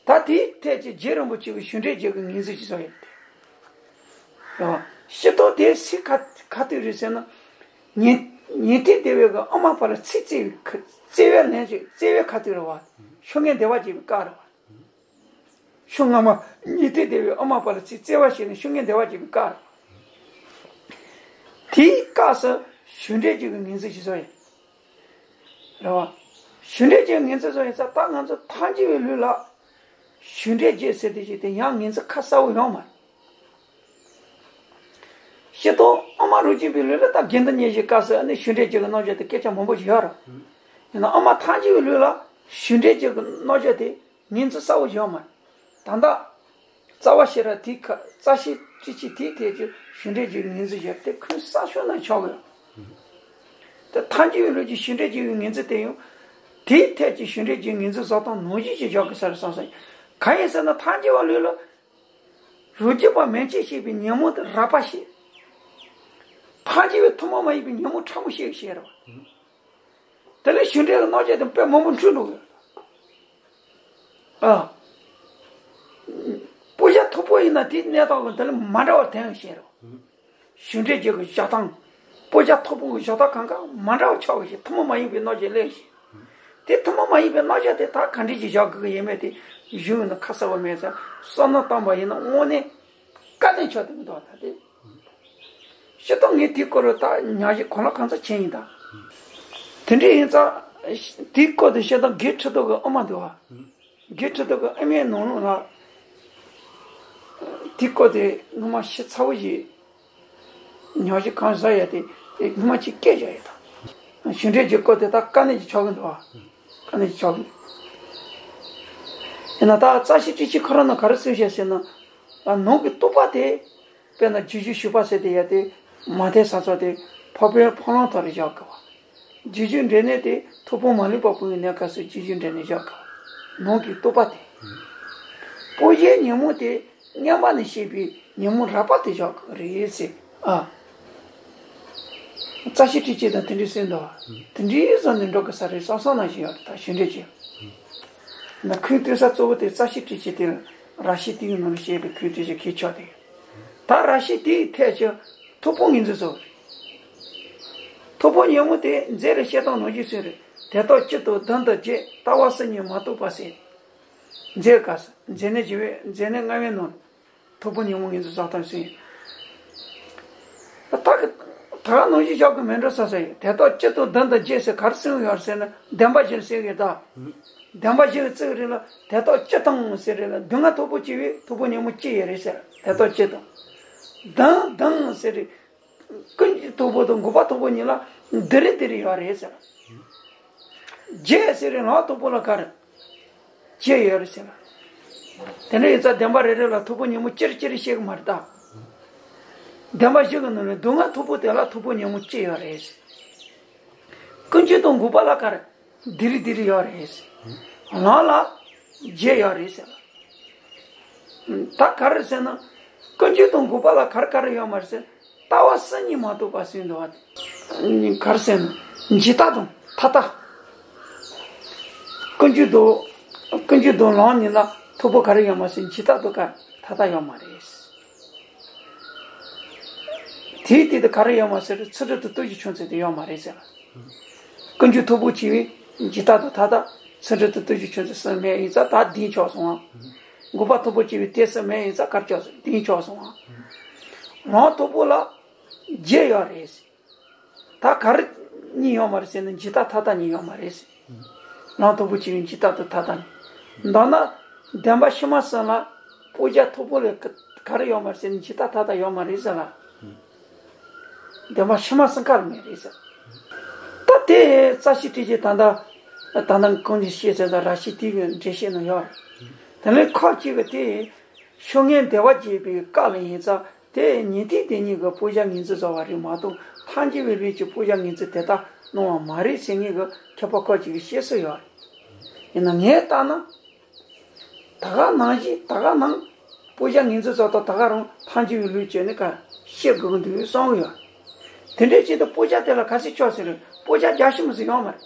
ད་དེའི་ཐད་ཀྱི་རྗེ་རིན་པོ་ཆེ་གི་ཞུགས་འབྲས་བརྒྱད་ཀྱི་ངོས་འཛིན་ཅིག་བཟོ་ཡོད་དེ། རེད་བ། སྤྱིར་བཏང་དེ་སུས་ག་ག་ཐུག་རེད་ཟེར་ན། ཉན། ཉན་ཐོས་སྡེ་པའི་གི་ཨ་མ་པ་ལ་ཚིག་བརྩེ་བའི་ཁ་བརྩེ་བའི་ལན་ཞིག་བརྩེ་བའི་ཁ་ཐུག་རེད་བ། ཤུགས་ངན་བདེ་བ་རྒྱས་པའི་བཀའ་རེད་བ། ཤོག་སྔ་མ་ཉན་ཐོས་སྡེ་པའི་ཨ་མ་པ་ལ་ཚིག་བརྩེ་བ་བྱས་ནས་ཤུགས་ངན་བདེ་བ་རྒྱས་པའི་བཀའ་རེད། དེའི་སྐབས་སུ་གཞུ་འབྲས་རྒྱུད་ཀྱི་ངོས་འཛིན་ཞིག་བཟོ་ཡིན། རེད་བ། གཞུ་འབྲས་རྒྱུད་ཀྱི་ངོས་འཛིན་བཟོ་ཡིན་ཙང་ད་ང་ཚོ་ཐལ་འགྱུར་བའི་ལུགས་ལ་གཞུ་འབྲས་རྒྱུད་ཟེར་དེ་ཞིག་དེ་ཡང་ངོས་འཛིན་ཁ་གསལ་བོ་ཡོད་མ་རེད། སྤྱིར་བཏང་ཨ་མ་རང་རྒྱུད་པའི་ལུགས་ལ་ད་དགེ་འདུན་གཉིས་ཀྱི་སྐབས་སུ་ནི་གཞུ་འབྲས་རྒྱུད་ཀྱི་རྣམ་གཞག་དེ་སྐད་ཆ་མང་པོ་ཞིག་ཡོད་རེད། ཡིན་ན་ཨ་མ་ཐལ་འགྱུར་བའི་ལུགས་ལ་གཞུ་འབྲས་རྒྱུད་ཀྱི་རྣམ་གཞག་དེ་ངོས་འཛིན་གསལ་བོ་ཡོད་མ་རེད། ད་ལྟ་རྩ་བ་ཤེས་རབ་དེའི་ཁ་རྩ་ཤེ་ཊཱིཀ་ཆེན་དེའི་ཐད་ཀྱི་གཞུ་འབྲས་རྒྱུད་ཀྱི་ངོས་འཛིན་བྱས་ཏེ་ཁུངས་གསལ་ཤོས་ནང་ཆགས་ཡོད། དེ་ཐལ་འགྱུར་བའི་ལུགས་ཀྱི་གཞུ་འབྲས་རྒྱུད་ཀྱི་ངོས་འཛིན་དེ་ཡང་དེའི་ཐད་ཀྱི་གཞུ་འབྲས་རྒྱུད་ངོས་འཛིན་བཟོ་སྟངས་ནང་བཞིན་ཅིག་བཞག་དགོས་ས་རེད་བསམ་སོང་། གང་ཡིན་ཟེར་ན་ཐལ་འགྱུར་བའི་ལུགས་ལ་རང་རྒྱུད་པ་མན་ཆད་ཤེས་པའི་ཉོན་མོངས་དེ་རགས་པ་ཤེས། ཐལ་འགྱུར་བའི་ཐུན་མོང་མ་ཡིན་པའི་ཉོན་མོངས་ཕྲ་མོ་ཤེས་ཤེས་རེད་བ། དེ་ལས་གཞུ་འབྲས་ཀྱི་རྣམ་གཞག་དེ་དཔེ་མང་པོ་འཁྲུལ་འགྲོ་གི། ཨ། སྤུ་ཞྭ་མཐུག་པོ་ཡིན་ན་དེའི་གནས་སྟངས་ཀྱི་དེ་ལས་མ་འདྲ་བ་དེ་ཡང་ཤེས་རོགས། གཞུ་འབྲས་རྒྱུད་ཀྱི་བཞག་སྟངས། སྤུ་ཞྭ་མཐུག་པོ་གི་བཞག་སྟངས་གང་ག་མ་འདྲ་བ་ཆགས་པ་ཞིག་ཐུན་མོང་མ་ཡིན་པའི་རྣམ་གཞག་སླེབས་ཤིང་། དེ་ཐུན་མོང་མ་ཡིན་པའི་རྣམ་གཞག་དེ་ད་ག་འདྲ་ཞིག་བཞག་དགོས་ཀྱི་ཡིན་མིན་དེ་གཞུང་ནང་ཁ་གསལ་བ་མེད་ཙང་བསམ་བློ་བཏང་པ་ཡིན་ན་དངོས་གནས་དཀའ་ལས་ཆགས་དེ་མི་འདུག་ད་དེ། སྤྱིར་བཏང་ངས་དེའི་སྐོར་ལ་ད་ཉམས་ཞིབ་གང་ལ་གང་འཚམ་བྱས་ཡིན་ད། དེ་འདྲ་ཡིན་ཙང་དེའི་སྐོར་དེ་བཤད་སྟངས་དགེ་ཁྲི་ཐོག་གི་དབུ་མ་འདུག་བ། དགེ་ཁྲི་ཐོག་གི་དབུ་མའི་ནང་ལོགས་ལ་དེའི་སྐོར་དེ་སྔོན་མ་ཞིབ་ཚགས་པོ་ཞིག་ཉམས་ཞིབ་གང་བཟོ་ཡ་དེ་དེ་སྔོན་མ་ཅིག་སྐད་རྒྱག་ཡ་ད། གཞུ་འབྲས་ཀྱི་སྐོར་དེ་ད་དཀའ་གནད་ཅིག་ཆགས་ཀྱི་འདུག་བ། དཀའ་གནད་ཅིག་ཆགས་ཀྱི་འདུག་ཡིན་ན་ད་རྩ་ཤེ་ཊཱིཀ་ཆེན་ཁོ་རང་ནང་ག་རེ་གསུངས་བཞག་ཟེར་ན། ད་ནང་གི་རྟོག་པ་དེ། དཔེར་ན་རྗེས་འཇུག་ཞུགས་པ་ཟེར་དེ་ཡ་དེ་མ་མཐའི་ས་ཕྱོགས་དེ་འཕགས་པའི་འཕགས་ལམ་ཐོག་ལ་བཞག་དགོས་པ། རྗེས་འཇུག་འབྲས་གནས་དེ་ཐོབ་དཔོན་མ་ལུས་པ་པོ་ཡི་གནས་སྐབས་སུ་རྗེས་འཇུག་འབྲས་གནས་བཞག་དགོས་པ། ནང་གི་རྟོག་པ་དེ། སྤུ་ཞྭའི་ཉོན་མོངས་དེ་མངོན་པ་ནས་ཤེས་པའི་ཉོན་མོངས་རགས་པ་དེ་བཞག་དགོས་རེད་ཟེར། ཨ། རྩ་ཤེ་ཊཱིཀ་ཆེན་དང་དེ་འདྲའི་གསུངས་འདུག་བ། དེ་འདྲའི་བཟོ་ནས་འགྲོ་དགོས་ས་རེད་བསམ་བསམ་ནང་བཞིན་ཡོད་རེད་ད་གཞུ་འབྲས་ཀྱི། ན་ཁུངས་གཏུགས་ས་གཙོ་བོ་དེ་རྩ་ཤེ་ཊཱིཀ་ཆེན་དེ་ར་ཤི་ཏིའི་ནང་ལ་བཤད་པའི་ཁུངས་གཏུགས་ཆ་གལ་ཆགས་དེ། ད་ར་ཤི་ཏིའི་ཐད་ཀྱི་ཐོབ་དཔོན་ངོས་འཛིན་བཟོ་བ་རེད། ཐོབ་དཔོན་ཉོན་མོངས་དེ་མཛེ་རུ་བཤད་སྟངས་ནང་བཞིན་གསུངས་རེད། དེ་དག་སྤྱི་དང་བདུན་དང་བརྒྱད། ལྟ་བ་སུ་ཉིད་མ་རྟོགས་པ་ཟེར། མཛེ་ག་ས་མཛེ་ནད་བྱེད་པའི་མཛེ་ནད་ལྔ་པའི་ནང་ཐོབ་དཔོན་ཉོན་མོངས་ངོས་འཛིན་བཟོ་སྟངས་ཟེར། ད་གི་ད་ག་ནང་བཞིན་བཞག་གི་མེད་འགྲོ་ས་ས་ཡོད། དེ་དག་སྤྱི་དང་བདུན་དང་བརྒྱད་ཟེར་ག་རེ་གསུངས་ཡོད་ཟེར་ན་བདེན་པ་བཞིར་གསུངས་ཡོད་ད། བདེན་པ་བཞིར་གསུངས་རེད་ལ་དེ་དག་སྤྱི་དང་ཟེར་རེད་ལ་སྡུག་བསྔལ་མཐུག་པོ་སྐྱེ་བའི་ཐོབ་དཔོན་ཉོན་མོངས་སྤྱི་ཡོད་རེད་ཟེར་དེ་དག་སྤྱི་དང་། བདུན་བདུན་ཟེར་རེད། ཀུན་འབྱུང་མཐུག་པོ་དང་འགོག་པ་མཐུག་པོ་གཉིས་ལ་འདི་རེད་འདི་རེད་ཡོད་རེད་ཟེར། བརྒྱད་ཟེར་རེད་ལམ་མཐུག་པོ་ལ་ག་རེ། བརྒྱད་ཡོད་རེད་ཟེར། དེ་འདྲ་ཡིན་ཙང་བདེན་པ་རེ་རེ་ལ་ཐོབ་དཔོན་ཉོན་མོངས་སྤྱིར་སྤྱིར་བཤད་གི་མ་རེད་ད། བདེན་པ་བཞི་གི་ནང་ནས་སྡུག་བསྔལ་མཐུག་པོ་དེ་ལ་ཐོབ་དཔོན་ཉོན་མོངས་སྤྱི་ཡོད་རེད་ཟེར། ཀུན་འབྱུང་དང་འགོག་པ་ལ་ག་རེ། འདི་རེད་འདི་རེད་ཡོད་རེད་ཟེར། ལམ་ལ་བརྒྱད་ཡོད་རེད་ཟེར། ད་ག་རེ་ཟེར་ན། ཀུན་འབྱུང་དང་འགོག་པ་ལ་ག་རེ་ག་རེ་ཡོད་མ་རེད་ཟེར། ལྟ་བ་སུ་ཉིད་མ་རྟོགས་པ་ཟེར་འདུག་བ། ག་རེ་ཟེར་ན། འཇིག་ལྟ་དང་ཐ་དད། ཀུན་འབྱུང་དང་། ཀུན་འབྱུང་དང་ལམ་གཉིས་ལ་ཐོབ་དཔོན་ག་རེ་ཡོད་མ་ཟེར་འཇིག་ལྟ་དང་ག་ཐ་དད་ཡོད་མ་རེད། དེའི་སྟེང་དུ་ག་རེ་ཡོད་མ་ཟེར་ཚུལ་ཁྲིམས་དང་སྟོབས་བཞི་ཆུང་ཚད་དེ་ཡོད་མ་རེད་ཟེར། ཀུན་འབྱུང་མཐུག་པོ་ཆེ་བས་འཇིག་ལྟ་དང་ཐ་དད། ཚུལ་ཁྲིམས་དང་སྟོབས་བཞི་ཆུང་ཚད་གསུམ་མེད་ཡིན་ཙང་ད་བདེན་ཆགས་སོང་ང་། འགོག་པ་མཐུག་པོ་ཆེ་བས་དེ་གསུམ་མེད་ཡིན་ཙང་ག་རེ་ཆགས་སོང་བདེན་ཆགས་སོང་ང་། ལམ་མཐུག་པོ་ལ་བརྒྱད་ཡོད་རེད། ད་ག་རེ་གཉིས་ཡོད་མ་རེད་ཟེར་ན་འཇིག་ལྟ་ཐ་དད་གཉིས་ཡོད་མ་རེད་ཟེར། ལམ་མཐུག་པོ་ཆེ་བས་འཇིག་ལྟ་དང་ཐ་དད་གཉིས། མདོར་ན་བདེན་པ་ཕྱི་མ་གསུམ་ལ་སྤུ་རྒྱལ་མཐུག་པོ་ལས་ག་རེ་ཡོད་མ་རེད་ཟེར་ན་འཇིག་ལྟ་ཐ་དད་ཡོད་མ་རེད་ཟེར་ལ། བདེན་པ་ཕྱི་མ་གསུམ་ཀ་ལ་མེད་རེད་ཟེར། ད་དེ་རྩ་ཤེ་ཊཱིཀ་ཆེན་ད་ལྟ་ད་ནང་གོང་ནས་བཤད་ཟེར་ད་ར་ཤི་ཏིའི་འགྲེལ་བཤད་ནང་ཡོད་རེད། དེ་ལས་ཁ་ཅིག་གིས་དེ་ཤུགས་ངན་བདེ་བ་རྒྱས་པའི་བཀའ་ལ་ཡིན་ཙང་དེ་ཉན་ཐོས་དེ་ཉིད་ཀྱི་སྤུ་རྒྱལ་ངོས་འཛིན་བཟོ་བ་རེད་མ་གཏོགས་ཐལ་འགྱུར་བའི་ལུགས་ཀྱི་སྤུ་རྒྱལ་ངོས་འཛིན་དེ་ལྟར་གནང་བ་མ་རེད་ཟེར་མཁན་གྱི་མཁས་པ་ཁ་ཅིག་གིས་བཤད་སྲོལ་ཡོད་རེད། ཡིན་ན་ངས་ལྟ་ན། ད་ག་ནང་བཞིན་ད་ག་ནང་སྤུ་རྒྱལ་ངོས་འཛིན་བཟོ་སྟངས་ད་ག་རང་ཐལ་འགྱུར་བའི་ལུགས་བྱས་ནས་ག་བཤད་དགོས་ཀྱི་འདུག་བསམ་གྱི་ཡོད། དེ་འདྲའི་ཆེད་དུ་སྤུ་རྒྱལ་དེ་ལ་ག་ཚོད་ཆགས་ཟེར་རེད་སྤུ་རྒྱལ་བརྒྱ་ཤོག་མི་ཟེར་ཡོད་མ་རེད།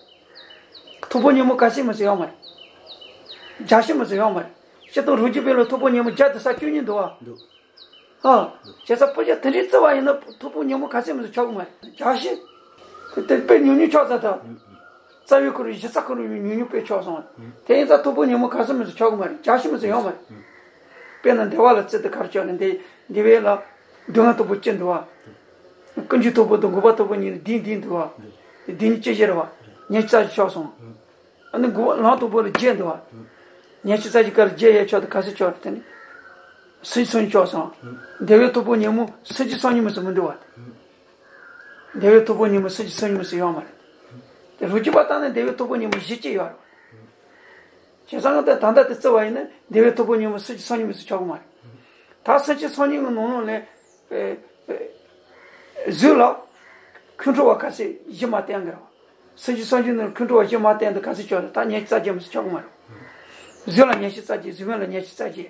མཐུག་པོ་ཉོན་མོངས་ག་ཚོད་མི་ཟེར་ཡོད་མ་རེད། བརྒྱ་ཤོག་མི་ཟེར་ཡོད་མ་རེད། སྤྱིར་བཏང་རང་རྒྱུད་པའི་ལ་མཐུག་པོ་ཉོན་མོངས་བརྒྱ་དང་ས་བཅུ་གཉིས་འདུག་བ། འདུག་ཨ། བྱས་ཙང་སྤུ་རྒྱལ་དེ་འདྲའི་བརྩི་བ་ཡིན་ན་མཐུག་པོ་ཉོན་མོངས་ག་ཚོད་མི་ཟེར་ཆགས་ཀྱི་མ་རེད་བརྒྱ་ཤོག་དེ་དཔེ་ཉུང་ཉུང་ཆགས་ཚར་ད། རྩ་བའི་ཁོར་ཡུག་གཞི་རྩ་ཁོར་ཡུག་ཉུང་ཉུང་དཔེ་ཆགས་སོང་བ། དེ་ཡིན་ཙང་ཐོར་བུ་ཉིན་མོ་ག་ཚོད་མི་ཚོད་ཆགས་ཀྱི་མ་རེད། བརྒྱ་ཞིག་མི་ཚོད་ཡོང་མ་རེད། དཔེར་ན་འདུལ་བ་ལ་རྩིས་ཏེ་ག་རེ་ཆགས་ནས་འདི་འདུལ་བའི་ལ། སྡུག་བསྔལ་ཐོར་བུ་གཅིག་འདུལ་བ། ཀུན་འབྱུང་ཐོར་བུ་དང་འགོག་པ་ཐོར་བུ་གཉིས་ནི་བདུན་བདུན་འདུལ་བ། བདུན་ནི་བཅུ་བཞི་རེད་བ། ཉི་ཤུ་རྩ་བཞི་ཆགས་སོང་། ཨ་ནི་འགོག་པ་ལམ་ཐོར་བུ་ལ་བརྒྱད་འདུལ་བ། ཉི་ཤུ་རྩ་བཞི་ཀ་ལ་བརྒྱད་ཡོད་ཆོག་ཏུ་ག་ཚོད་ཆོག་རེད་དེ་ནི། སུམ་ཅུ་སོ་གཉིས་ཆགས་སོང་། འདུལ་བའི་ཐོར་བུ་ཉིན་མོ་སུམ་ཅུ་སོ་གཉིས་མི་ཚོད་མི་འདུལ་བ། འདུལ་བའི་ཐོར་བུ་ཉིན་མོ་སུམ་ཅུ་སོ་གཉིས་མི་ཚོད་ཡོད་མ་རེད། དེ་རུ་གྱི་པ་ལྟ་ན་འདུལ་བའི་ཐོར་བུ་ཉིན་མོ་བཞི་གཅིག་ཡོད་རེད། བྱས་ཙང་ད་ད་ལྟ་དེ་བརྩི་བ་ཡིན་ན་འདུལ་བའི་ཐོར་བུ་ཉིན་མོ་སུམ་ཅུ་སོ་གཉིས་མི་ཚོད་ཆགས་ཀྱི་མ་རེད། ད་སུམ་ཅུ་སོ་གཉིས་ཀྱི་ནང་ལོགས་ལས། ཨེ། ཨེ། གཟུགས་ལ་ཁོང་ཁྲོ་བ་ག་ཚད་བཞི་མ་བསྟན་གི་རེད་བ། སུམ་ཅུ་སོ་གཉིས་ནང་ཁོང་ཁྲོ་བ་བཞི་མ་བསྟན་དུ་ག་ཚད་ཆགས་རེད། ད་ཉི་ཤུ་རྩ་བརྒྱད་མི་ཚོད་ཆགས་ཀྱི་མ་རེད། གཟུགས་ལ་ཉི་ཤུ་རྩ་བརྒྱད། གཟུགས་མེད་ལ་ཉི་ཤུ་རྩ་བརྒྱད།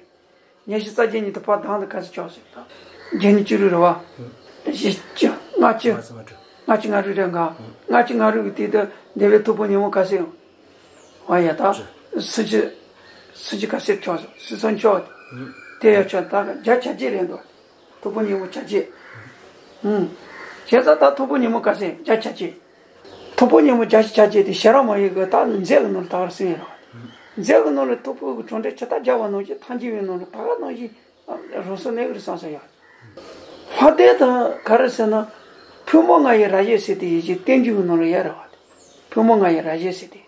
ཉི་ཤུ་རྩ་བརྒྱད་ཉིད་དུ་ཕར་ལྡང་དུ་ག་ཚོད་ཆགས་སོང་། བརྒྱད་ནི་བཅུ་དྲུག་རེད་བ། བཞི་བཅུ། ལྔ་བཅུ། ལྔ་བཅུ་ང་དྲུག་རེད་འགའ། ལྔ་བཅུ་ང་དྲུག་གི་དུས་དུ་འདུལ་བའི་ཐོར་བུ་ཉིན་མོ་ག་ཚོད་ཡོང་། ཨ་ཡ་ད། སུམ་ཅུ། སུམ་ཅུ་ག་ཚོད་ཆགས་སོང་། སུམ་ཅུ་སོ་གཉིས་ཆགས། དེ་ཡོད་ཆོག་ད་བརྒྱ་ཆ་གཅིག་རེད་འདུག་ཐོར་བུ་ཉིན་མོ་ཆ་གཅིག་ཨུམ། བྱས་ཙང་ད་ཐོར་བུ་ཉིན་མོ་ག་ཚོད་བརྒྱ་ཆ་གཅིག་ཐོར་བུ་ཉིན་མོ་བརྒྱ་ཆ་གཅིག་དེ་ཤེས་རབ་མ་ཡིན་གི་ད་མཛོད་ཀྱི་ནང་ལ་ད་ག་རེ་གསུངས་ཡོད་རེད། མཛོད་ཀྱི་ནང་ལ་ཐོར་བུ་གི་གྲོང་འདྲེ་ཇི་ལྟར་སྦྱར་བ་ནང་བཞིན་ཐམས་ཅད་པའི་ནང་ལ་ད་ག་ནང་བཞིན་རང་སོར་གནས་ཀྱི་རེད་བསམ་ས་ཡོད། ལྷ་སྡེ་དང་ག་རེ་ཟེར་ན། ཕུང་པོ་ལྔ་ཡི་རབ་བྱེད་ཟེར་དེ་ཡི་གེ་བསྟན་འགྱུར་གྱི་ནང་ལ་ཡོད་རེད་བ། ཕུང་པོ་ལྔ་ཡི་རབ་བྱེད་ཟེར་དེ།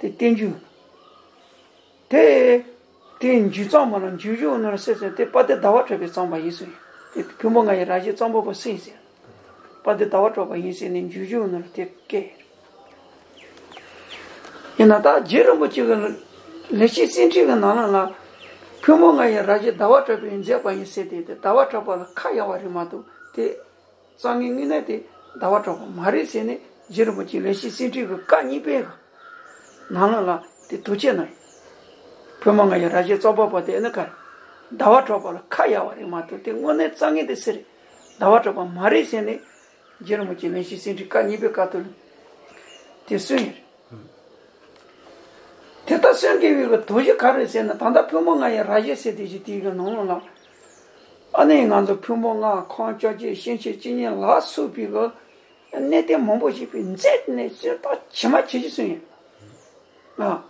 དེ་བསྟན་འགྱུར། དེ། དེ་འཇུག་གཙང་མ་ལ་འཇུག་གཞུང་ནོར་སྲིད་ཟེར་དེ་དཔལ་ལྡན་ཟླ་བ་གྲགས་པས་གཙང་པ་ཡིན་ཟེར། དེ་ཕུང་པོ་ལྔ་ཡི་རབ་བྱེད་གཙང་པོ་པོ་སྲིད་ཟེར། དཔལ་ལྡན་ཟླ་བ་གྲགས་པ་ཡིན་ཟེར་ནས་འཇུག་གཞུང་ནོར་དེ་སྐད། ཡིན་ན་ད་རྗེ་རིན་པོ་ཆེ་གི་ལེགས་བཤད་བསིལ་དྲི་གི་ནང་ལ་ལ། ཕུང་པོ་ལྔ་ཡི་རབ་བྱེད་ཟླ་བ་གྲགས་པས་མཛད་པ་ཡིན་ཟེར་དེ་དེ་ཟླ་བ་གྲགས་པ་ལ་ཁ་གཡར་བ་རེད་མ་གཏོགས་དེ། རྩ་བའི་དངོས་གནས་དེ་ཟླ་བ་གྲགས་པ་མ་རེད་ཟེར་ནས་རྗེ་རིན་པོ་ཆེ་ལེགས་བཤད་བསིལ་དྲི་གི་བཀའ་གཉིས་པའི་ནང་ལ་ལ་དེ་དོགས་གཅོད་གནང་ཡོད། ཕུང་པོ་ལྔ་ཡི་རབ་བྱེད་གཙང་པོ་པོ་དེ་ནི་ག་རེ། ཟླ་བ་གྲགས་པ་ལ་ཁ་གཡར་བ་རེད་མ་གཏོགས་དེ་དངོས་གནས་རྩ་བའི་དེ་སུ་རེད། ཟླ་བ་གྲགས་པ་མ་རེད་ཟེར་ནས་རྗེ་རིན་པོ་ཆེ་ལེགས་བཤད་བསིལ་དྲི་བཀའ་གཉིས་པའི་བཀའ་ཐོག་ལ་དེ་གསུངས་ཡོད་རེད། དེ་ལྟར་གསུང་དགོས་པའི་གི་དོགས་གཞི་ག་རེ་ཟེར་ན་ད་ལྟ་ཕུང་པོ་ལྔ་ཡི་རབ་བྱེད་ཟེར་དེ་ཞིག་དེའི་གི་ནང་ལོགས་ལ། ཨ་ནི་ང་ཚོ་ཕུང་པོ་ལྔ་ཁམས་བཅོ་བརྒྱད་སྐྱེ་མཆེད་བཅུ་གཉིས་ལ་སོགས་པའི་གི་གནས་བརྟན་མང་པོ་ཞིག་པའི་མཛད་ནས་གསུང་སྟངས་ཇི་མ་ཇི་བཞིན་གསུངས་ཡོད། ཨ།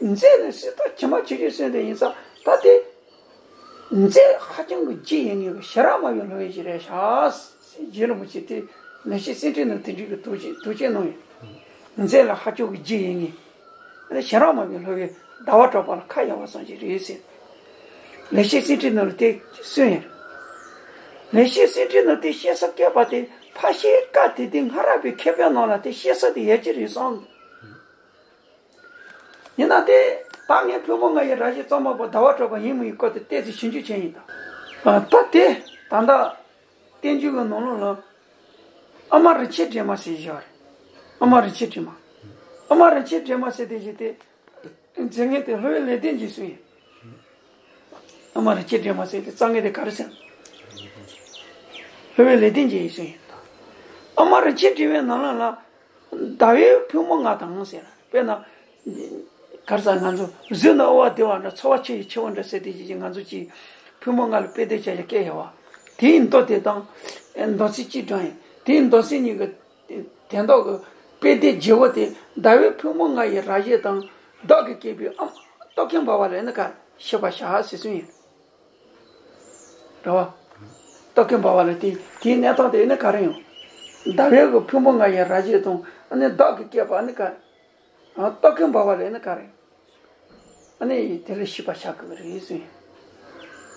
མཛད་ནས་གསུང་སྟངས་ཇི་མ་ཇི་བཞིན་གསུངས་དེ་ཡིན་ཙང་ད་དེ། མཛད་ཧ་ཅང་གི་རྒྱུ་ཡིན་ངེས་པའི་ཤེས་རབ་མ་ཡིན་ལྷོ་བའི་ཞིག་རེད་ཤག་རྗེ་རིན་པོ་ཆེ་དེ་ལེགས་བཤད་བསིལ་དྲི་ནང་དེ་འདྲའི་གི་དོགས་གཅོད་དོགས་གཅོད་གནང་ཡོད། མཛད་ལ་ཧ་ཅང་གི་རྒྱུ་ཡིན་ངེས། ཨ་ནི་ཤེས་རབ་མ་ཡིན་ལྷོ་བའི་ཟླ་བ་གྲགས་པ་ལ་ཁ་གཡར་བ་ཙམ་ཞིག་རེད་ཟེར། ལེགས་བཤད་བསིལ་དྲི་ནང་ལ་དེ་གསུངས་ཡོད། ལེགས་བཤད་བསིལ་དྲི་ནང་དེ་བཤད་ས་བཀོད་པ་དེ་ཕར་བཤད་བཀའ་དེ་དེ་སྔ་རབས་པའི་མཁས་པའི་ནང་ལ་དེ་བཤད་ས་དེ་ཡོད་ཀྱི་རེད་བསམ། ཡིན་ན་དེ་ད་ངས་ཕུང་པོ་ལྔ་ཡི་རབ་བྱེད་གཙང་མ་པོ་ཟླ་བ་གྲགས་པ་ཡིན་མིན་ཡི་སྐོར་དེ་ཏོག་ཙམ་ཞིབ་འཇུག་བྱས་ཡིན་ད། ཨ་ད་དེ་ད་ལྟ་བསྟན་འགྱུར་གྱི་ནང་ལོགས་ལ་ཨ་མ་རིན་ཆེན་སྒྲོལ་མ་ཟེར་བཞག་རེད། ཨ་མ་རིན་ཆེན་སྒྲོལ་མ། ཨ་མ་རིན་ཆེན་སྒྲོལ་མ་ཟེར་དེ་ཞིག་དེ་མཛད་མཁན་དེ་ལྷོ་བའི་ལེགས་ལྡན་འབྱེད་སུ་ཡིན། ཨ་མ་རིན་ཆེན་སྒྲོལ་མ་ཟེར་དེ་རྩ་བའི་དེ་ག་རེ་ཟེར་ན། ལྷོ་བའི་ལེགས་ལྡན་འབྱེད་ཡིན་སུ་ཡིན། ཨ་མ་རིན་ཆེན་སྒྲོལ་མའི་ནང་ལ་ལ། ཟླ་བའི་ཕུང་པོ་ལྔ་དང་ཟེར། དཔེར་ན། ག་རེ་ཟེར་ང་ཚོ་གཟུགས་ནི་དབུ་བ་བདེ་བ་འདྲ་ཚོར་བ་ཆུ་ཡི་ཆུ་བོ་འདྲ་ཟེར་དེ་ཅི་ཅི་ང་ཚོ་ཅི། ཕུང་པོ་ལྔ་ལ་དཔེ་དེབ་བྱ་བྱ་སྐད་ཡོད་བ། དེའི་མདོ་དེ་དང་། མདོ་ཚིག་གཅིག་དྲངས་ཡིན། དེའི་མདོ་ཚིག་གཉིས་ཀྱི། དོན་དག་གི་དཔེ་དེབ་བརྗེ་བོ་དེ་ཟླ་བའི་ཕུང་པོ་ལྔ་ཡི་རབ་བྱེད་དང་བདག་གིས་བསྐྱེད་པའི་ཨ་མ་རྟོག་གེ་འབར་བ་ལ་ནི་ག་ཤེས་པར་བྱ་ཟེར་གསུངས་ཡིན། རེད་བ། རྟོག་གེ་འབར་བ་ལ་དེ་དེའི་གནས་སྟངས་དེ་ནི་ག་རེ་ཡང་། ཟླ་བའི་གི་ཕུང་པོ་ལྔ་ཡི་རབ་བྱེད་དང་ཨ་ནི་བདག་གིས་བསྐྱེད་པ་ནི་ག་རེ། རྟོག་གེ་འབར་བ་ལ་ནི་ག་རེ། ཨ་ནི་དེ་ལ་ཤེས་པར་བྱ་དགོས་རེད་གསུངས་ཡིན།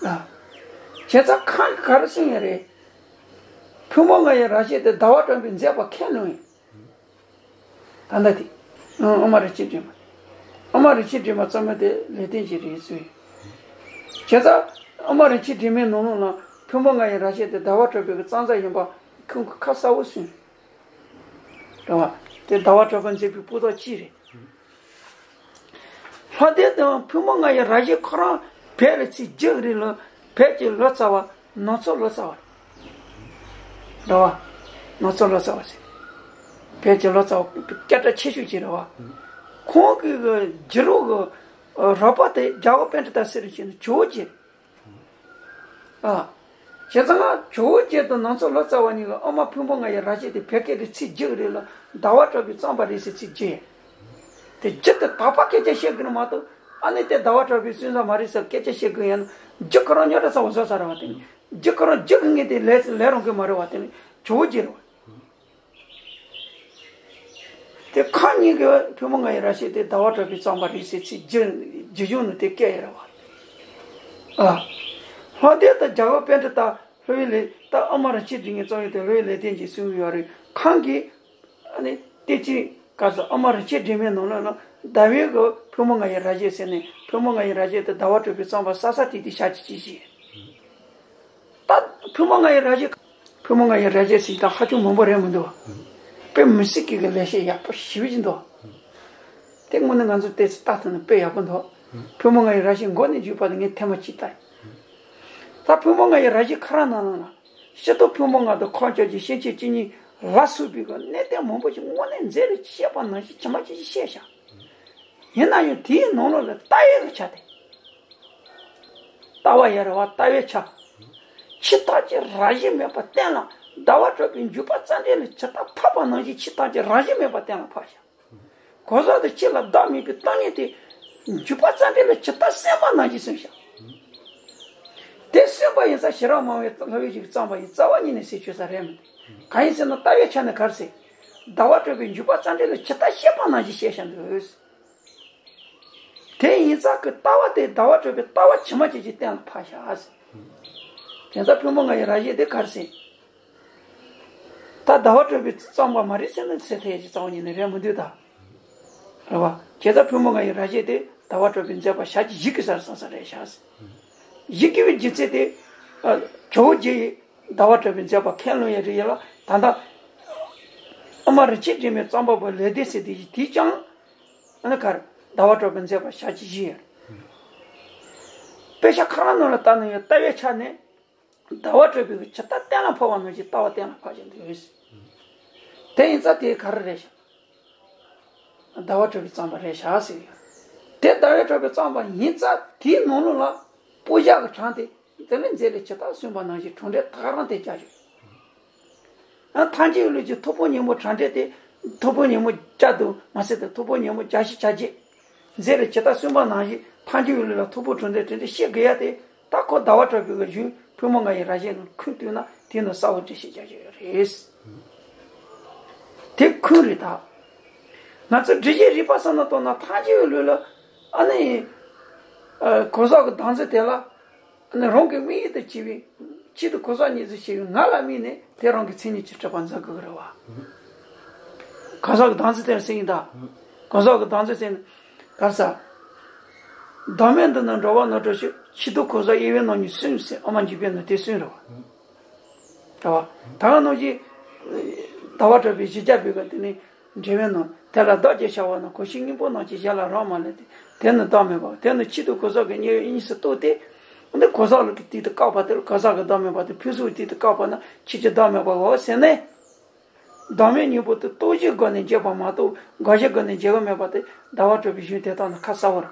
ཨ། བྱས་ཙང་ཁ་ག་རེ་གསུངས་ཡིན་རེད། ཕུང་པོ་ལྔ་ཡི་རབ་བྱེད་དེ་ཟླ་བ་གྲགས་པས་མཛད་པ་ཁས་ལོངས་ཡིན། ད་ལྟ་དེ། ཨ་མ་རིན་ཆེན་སྒྲོལ་མ། ཨ་མ་རིན་ཆེན་སྒྲོལ་མ་རྩ་མེད་དེ་ལེགས་ལྡན་འབྱེད་རེད་གསུངས་ཡིན། བྱས་ཙང་ཨ་མ་རིན་ཆེན་སྒྲོལ་མའི་ནང་ལོགས་ལ་ཕུང་པོ་ལྔ་ཡི་རབ་བྱེད་དེ་ཟླ་བ་གྲགས་པའི་གི་རྩོམ་རྩ་ཡིན་པ་ཁོང་གིས་ཁ་གསལ་པོ་གསུངས། རེད་བ། དེ་ཟླ་བ་གྲགས་པས་མཛད་པའི་སྤུ་དག་གཅིག་རེད། ལྷ་སྡེ་དང་ཕུང་པོ་ལྔ་ཡི་རབ་བྱེད་ཁོ་རང་བོད་ལ་ཚེས་བཅུ་རེད་ལ་བོད་ཀྱི་ལོ་ཙཱ་བ་ནག་ཚོ་ལོ་ཙཱ་བ་རེད། རེད་བ། ནག་ཚོ་ལོ་ཙཱ་བ་ཟེར། བོད་ཀྱི་ལོ་ཙཱ་བ་སྐད་གྲགས་ཆེ་ཤོས་ཅིག་རེད་བ། ཁོང་གི་གི་བརྒྱུད་རོགས་གི་རོགས་པ་དེ་རྒྱལ་བ་པཎྜི་ཏ་ཟེར་བཞིན་ཇོ་བོ་རྗེ། ཨ། བྱས་ཙང་ང་ཇོ་བོ་རྗེ་དང་ནང་ཚོ་ལོ་ཙཱ་བ་གཉིས་ལ་ཨ་མ་ཕུ་མོ་ང་ཡི་ར་བྱེད་དེ་བོད་སྐད་དུ་ཚིག་བསྒྱུར་རེད་ལ་ཟླ་བ་གྲགས་པའི་རྩོམ་པ་རེད་ཟེར་ཚིག་བསྒྱུར་ཡ། དེ་བསྒྱུར་དེ་དག་པ་སྐད་ཆ་བཤད་གི་ནི་མ་གཏོགས་ཨ་ནི་དེ་ཟླ་བ་གྲགས་པའི་རྩོམ་ས་མ་རེད་ཟེར་སྐད་ཆ་བཤད་གི་ཡིན་ན་རྒྱུ་ཁོ་རང་རྙོག་དྲ་ཚ་བོ་བཟོ་ས་རེད་བ། དེ་ནི་རྒྱུ་ཁོ་རང་རྒྱུ་གི་ངེས་དེ་ལས་ལས་རང་གི་མ་རེད་བ། དེ་ནི་ཇོ་བོ་རྗེ་རེད་བ། དེ་ཁོ་གཉིས་ཀྱིས་ཕུ་མོ་ང་ཡི་ར་བྱེད་དེ་ཟླ་བ་གྲགས་པའི་རྩོམ་པ་རེད་ཟེར་ཚིག་བསྒྱུར་བསྒྱུར་བྱུང་ནི་དེ་སྐད་ཡིན་རེད་བ། ཨ། ལྷ་ལྡན་དང་རྒྱལ་བ་པཎྜི་ཏ་ལྷོ་པའི་ལས་ད་ཨ་མ་རིན་ཆེན་སྒྲོན་མེ་རྩོམ་ཡིག་དེ་ལྷོ་པའི་ལས་ལྡན་གྱིས་གསུངས་ཡོད་རེད། ཁོང་གིས་ཨ་ནི་བསྟན་བཅོས་སྐབས་སུ་ཨ་མ་རིན་ཆེན་སྒྲོན་མེའི་ནང་ལོགས་ལ་ཟླ་བའི་གི་ཕུ་མོ་ང་ཡི་ར་བྱེད་ཟེར་ནས་ཕུ་མོ་ང་ཡི་ར་བྱེད་དེ་ཟླ་བ་གྲགས་པའི་རྩོམ་པ་གསལ་གསལ་ཐིག་ཐིག་ཤར་གྱི་ཅི་ཞིག་ད་ཕུ་མོ་ང་ཡི་ར་བྱེད། ཕུ་མོ་ང་ཡི་ར་བྱེད་ཟེར་ད་ཧ་ཅང་མང་པོ་རེད་མི་འདུག་དཔེ་མི་སྲིད་ཀྱི་གི་ལེགས་བཤད་ཡག་པོ་ཞེ་པོ་ཅིག་འདུག་དེ་དངོས་གནས་ང་ཚོ་ཏོག་ཙམ་ལྟ་ཐུབ་ན་དཔེ་ཡག་པོ་འདུག་ཕུ་མོ་ང་ཡི་ར་བྱེད་མགོ་ནས་མཇུག་བར་དུ་ངས་ཐེངས་མ་གཅིག་ལྟ་ཡིན། ད་ཕུ་མོ་ང་ཡི་ར་བྱེད་ཁ་ར་ནང་ལ་ན་སྤྱིར་བཏང་ཕུ་མོ་ང་དང་ཁོང་ཅག་གི་སྐྱེ་མཆེད་གཅིག་གཉིས་ལ་སོགས་པའི་གི་གནད་དོན་མང་པོ་ཞིག་དངོས་གནས་མཛད་རེ་བཤད་པ་ནང་བཞིན་ཇི་མ་ཇི་བཞིན་བཤད་བཞག་ཡིན་ན་ཡང་དེའི་ནང་ལོགས་ལ་ལྟ་བའི་གི་ཆ་དེ། ལྟ་བ་ཡ་རེད་བ། ལྟ་བའི་ཆ། ཕྱི་ཐག་གཅོད་རང་བཞིན་མེད་པར་བསྟན་ལ་ཟླ་བ་གྲགས་པའི་འཇུག་པ་རྩ་འགྲེལ་ལ་ཇི་ལྟར་ཕབ་པ་ནང་བཞིན་ཕྱི་ཐག་གཅོད་རང་བཞིན་མེད་པར་བསྟན་ལ་ཕབ་བཞག་གོ་ས་དང་ཕྱི་ལ་བདག་མེད་པའི་སྟོང་ཉིད་དེ་འཇུག་པ་རྩ་འགྲེལ་ལ་ཇི་ལྟར་སེམས་པ་ནང་བཞིན་གསུངས་བཞག་དེ་གསུངས་པ་ཡིན་ཙང་ཞེ་དྲག་མང་བའི་ལྷ་བའི་ཞིག་གཙང་པ་ཡི་རྩ་བ་ཉིད་ནས་ཟེར་ཆོག་ས་རེད་མི་འདུག་གང་ཡིན་ཟེར་ན་ལྟ་བའི་ཆ་ནས་ག་རེ་ཟེར། ཟླ་བ་གྲགས་པའི་འཇུག་པ་རྩ་འགྲེལ་ལ་ཇི་ལྟར་བཤད་པ་ནང་བཞིན་བཤད་བཞག་འདུག་དེ་ཡིན་ཙང་གི་ལྟ་བ་དེ་ཟླ་བ་གྲགས་པའི་ལྟ་བ་ཇི་མ་ཇི་བཞིན་གཏན་ལ་ཕབ་བཞག་དེ་ཚོ་ཕུ་མོ་ང་ཡི་ར་བྱེད་དེ་ག་རེ་ཟེར། ད་ཟླ་བ་གྲགས་པའི་རྩོམ་པ་མ་རེད་ཟེར་ན་ཟེར་ཐལ་གྱི་རྩ་བ་ཉིད་ནས་རེད་མི་འདུག་ད། རེད་བ། དེ་ཚོ་ཕུ་མོ་ང་ཡི་ར་བྱེད་དེ་ཟླ་བ་གྲགས་པའི་མཛད་པ་ཞལ་གྱིས་བཞེས་ཀྱི་སར་སང་ས་རེད་བཞག་ཟེར། བཞེས་ཀྱི་བའི་རྒྱུ་མཚན་དེ། ཨ། ཇོ་བོ་རྗེ་ཡིས་ཟླ་བ་གྲགས་པའི་མཛད་པ་ཁས་ལོན་ཡ་རེད་ཡ་ལ་ད་ལྟ། ཨ་མ་རིན་ཆེན་སྒྲོན་མེའི་རྩོམ་པ་པོ་ལེགས་ལྡན་ཟེར་དེ་ཡིས་དེས་ཀྱང་། ཨ་ནི་གར་ཟླ་བ་གྲགས་པའི་མཛད་པ་ཞལ་གྱིས་བཞེས་ཡོད། དཔེ་ཆ་ཁ་རང་ནང་ལ་བལྟས་ན་ཡང་ལྟ་བའི་ཆ་ནས་ཟླ་བ་གྲགས་པའི་ཇི་ལྟར་གཏན་ལ་ཕབ་པ་ནང་བཞིན་ལྟ་བ་གཏན་ལ་ཕབ་བཞག་འདུག་དེ་ཡིན་ཙང་དེ་ག་རེ་རེད་ཤག་ཟླ་བ་གྲགས་པའི་རྩོམ་པ་རེད་ཤག་ཟེར་ཡོད། དེ་ཟླ་བ་གྲགས་པའི་རྩོམ་པ་ཡིན་ཙང་དེའི་ནང་ལོགས་ལ་སྤུ་བཞག་གི་གྲངས་དེ། དེ་ལས་མཛད་ལས་ཇི་ལྟར་གསུངས་པ་ནང་བཞིན་གྲངས་འདྲེན་ད་ག་རང་དེ་བྱ་ཆོག་ཨ། ཐམས་ཅད་ཡོད་ལུགས་ཀྱི་ཐུབ་པ་ཉིན་མོ་གྲངས་འདྲེན་དེ། ཐུབ་པ་ཉིན་མོ་བརྒྱ་དུ་མ་ཟད་དེ་ཐུབ་པ་ཉིན་མོ་བརྒྱ་བཞི་བརྒྱ་བརྒྱད། མཛད་ལས་ཇི་ལྟར་གསུངས་པ་ནང་བཞིན་ཐམས་ཅད་ཡོད་ལུགས་ལ་ཐུབ་པ་གྲངས་འདྲེན་གྲངས་འདྲེན་བཤད་དགོས་ཡ་དེ། ད་ཁོ་ཟླ་བ་གྲགས་པའི་གཞུང་ཕུ་མོ་ང་ཡི་ར་བྱེད་ནང་ཁུངས་བཏུས་ན་དེ་ནི་གསལ་བོ་འགྲེལ་བཤད་རྒྱག་རྒྱུ་ཡོད་རེད། དེ་ཁུངས་རེད་ད། ང་ཚོ་འགྲེལ་བཤད་རིག་པ་བསམ་བློ་གཏོང་ན་ཐམས་ཅད་ཡོད་ལུགས་ལ་ཨ་ནི། ཨ། གོ་ས་གི་བདག་འཛིན་དེ་ལ། ནི་རང་གི་དམིགས་ཡུལ་དུ་བྱས་པའི་ཆེད་དུ་གོ་ས་གཉིས་སུ་བྱས་པའི་ང་ལ་དམིགས་ནས་དེ་རང་གི་མཚན་ཉིད་ཀྱི་གྲུབ་པ་འཛིན་དགོས་ཀྱི་རེད་བ། གང་ཟག་གི་བདག་འཛིན་དེར་ཟེར་ཡིན་ད། གང་ཟག་གི་བདག་འཛིན་ཟེར་ན། ག་རེ་ཟེར། བདག་མེད་འདི་ནི་འགྲོ་བ་ནོར་འགྲོ་ཕྱིར། ཕྱིས་དུ་གང་ཟག་དབྱེ་བའི་ནང་ནས་གསུངས་ཟེར་ཨ་མ་འཇིགས་པའི་ནང་དེ་གསུངས་རེད་བ། རེད་བ། ད་ག་ནང་བཞིན། ཟླ་བ་གྲགས་པའི་གཞི་རྒྱ་བོད་ཀྱི་དེ་ནི། འགྲེལ་པའི་ནང་དེ་ལ་བདག་ཅེས་བྱ་བ་ནི་གང་ཞིག་སྙིང་པོ་རྣམས་ཀྱི་གཞི་ལ་རག་མ་ལས་ཏེ། དེ་ནི་བདག་མེད་པའོ། དེ་ནི་ཆེད་དུ་གང་ཟག་གི་དབྱེ་བས་གཉིས་སུ་རྟོགས་ཏེ། འདི་གང་ཟག་ལ་གི་དུས་དུ་བཀག་པ་དེ་ལ་གང་ཟག་གི་བདག་མེད་པ་དེ་ཕུན་སུམ་དུས་དུ་བཀག་པ་ན་ཆོས་ཀྱི་བདག་མེད་པའོ་ཟེར་ནས། བདག་མེད་སྙིང་པོ་དེ་རྟོགས་བྱའི་སྒོ་ནས་འབྱེད་པ་མ་གཏོགས་དགག་བྱའི་སྒོ་ནས་འབྱེད་པ་མེད་པ་དེ་ཟླ་བ་གྲགས་པའི་གཞུང་དེ་དག་ནི་ཁ་གསལ་བོར།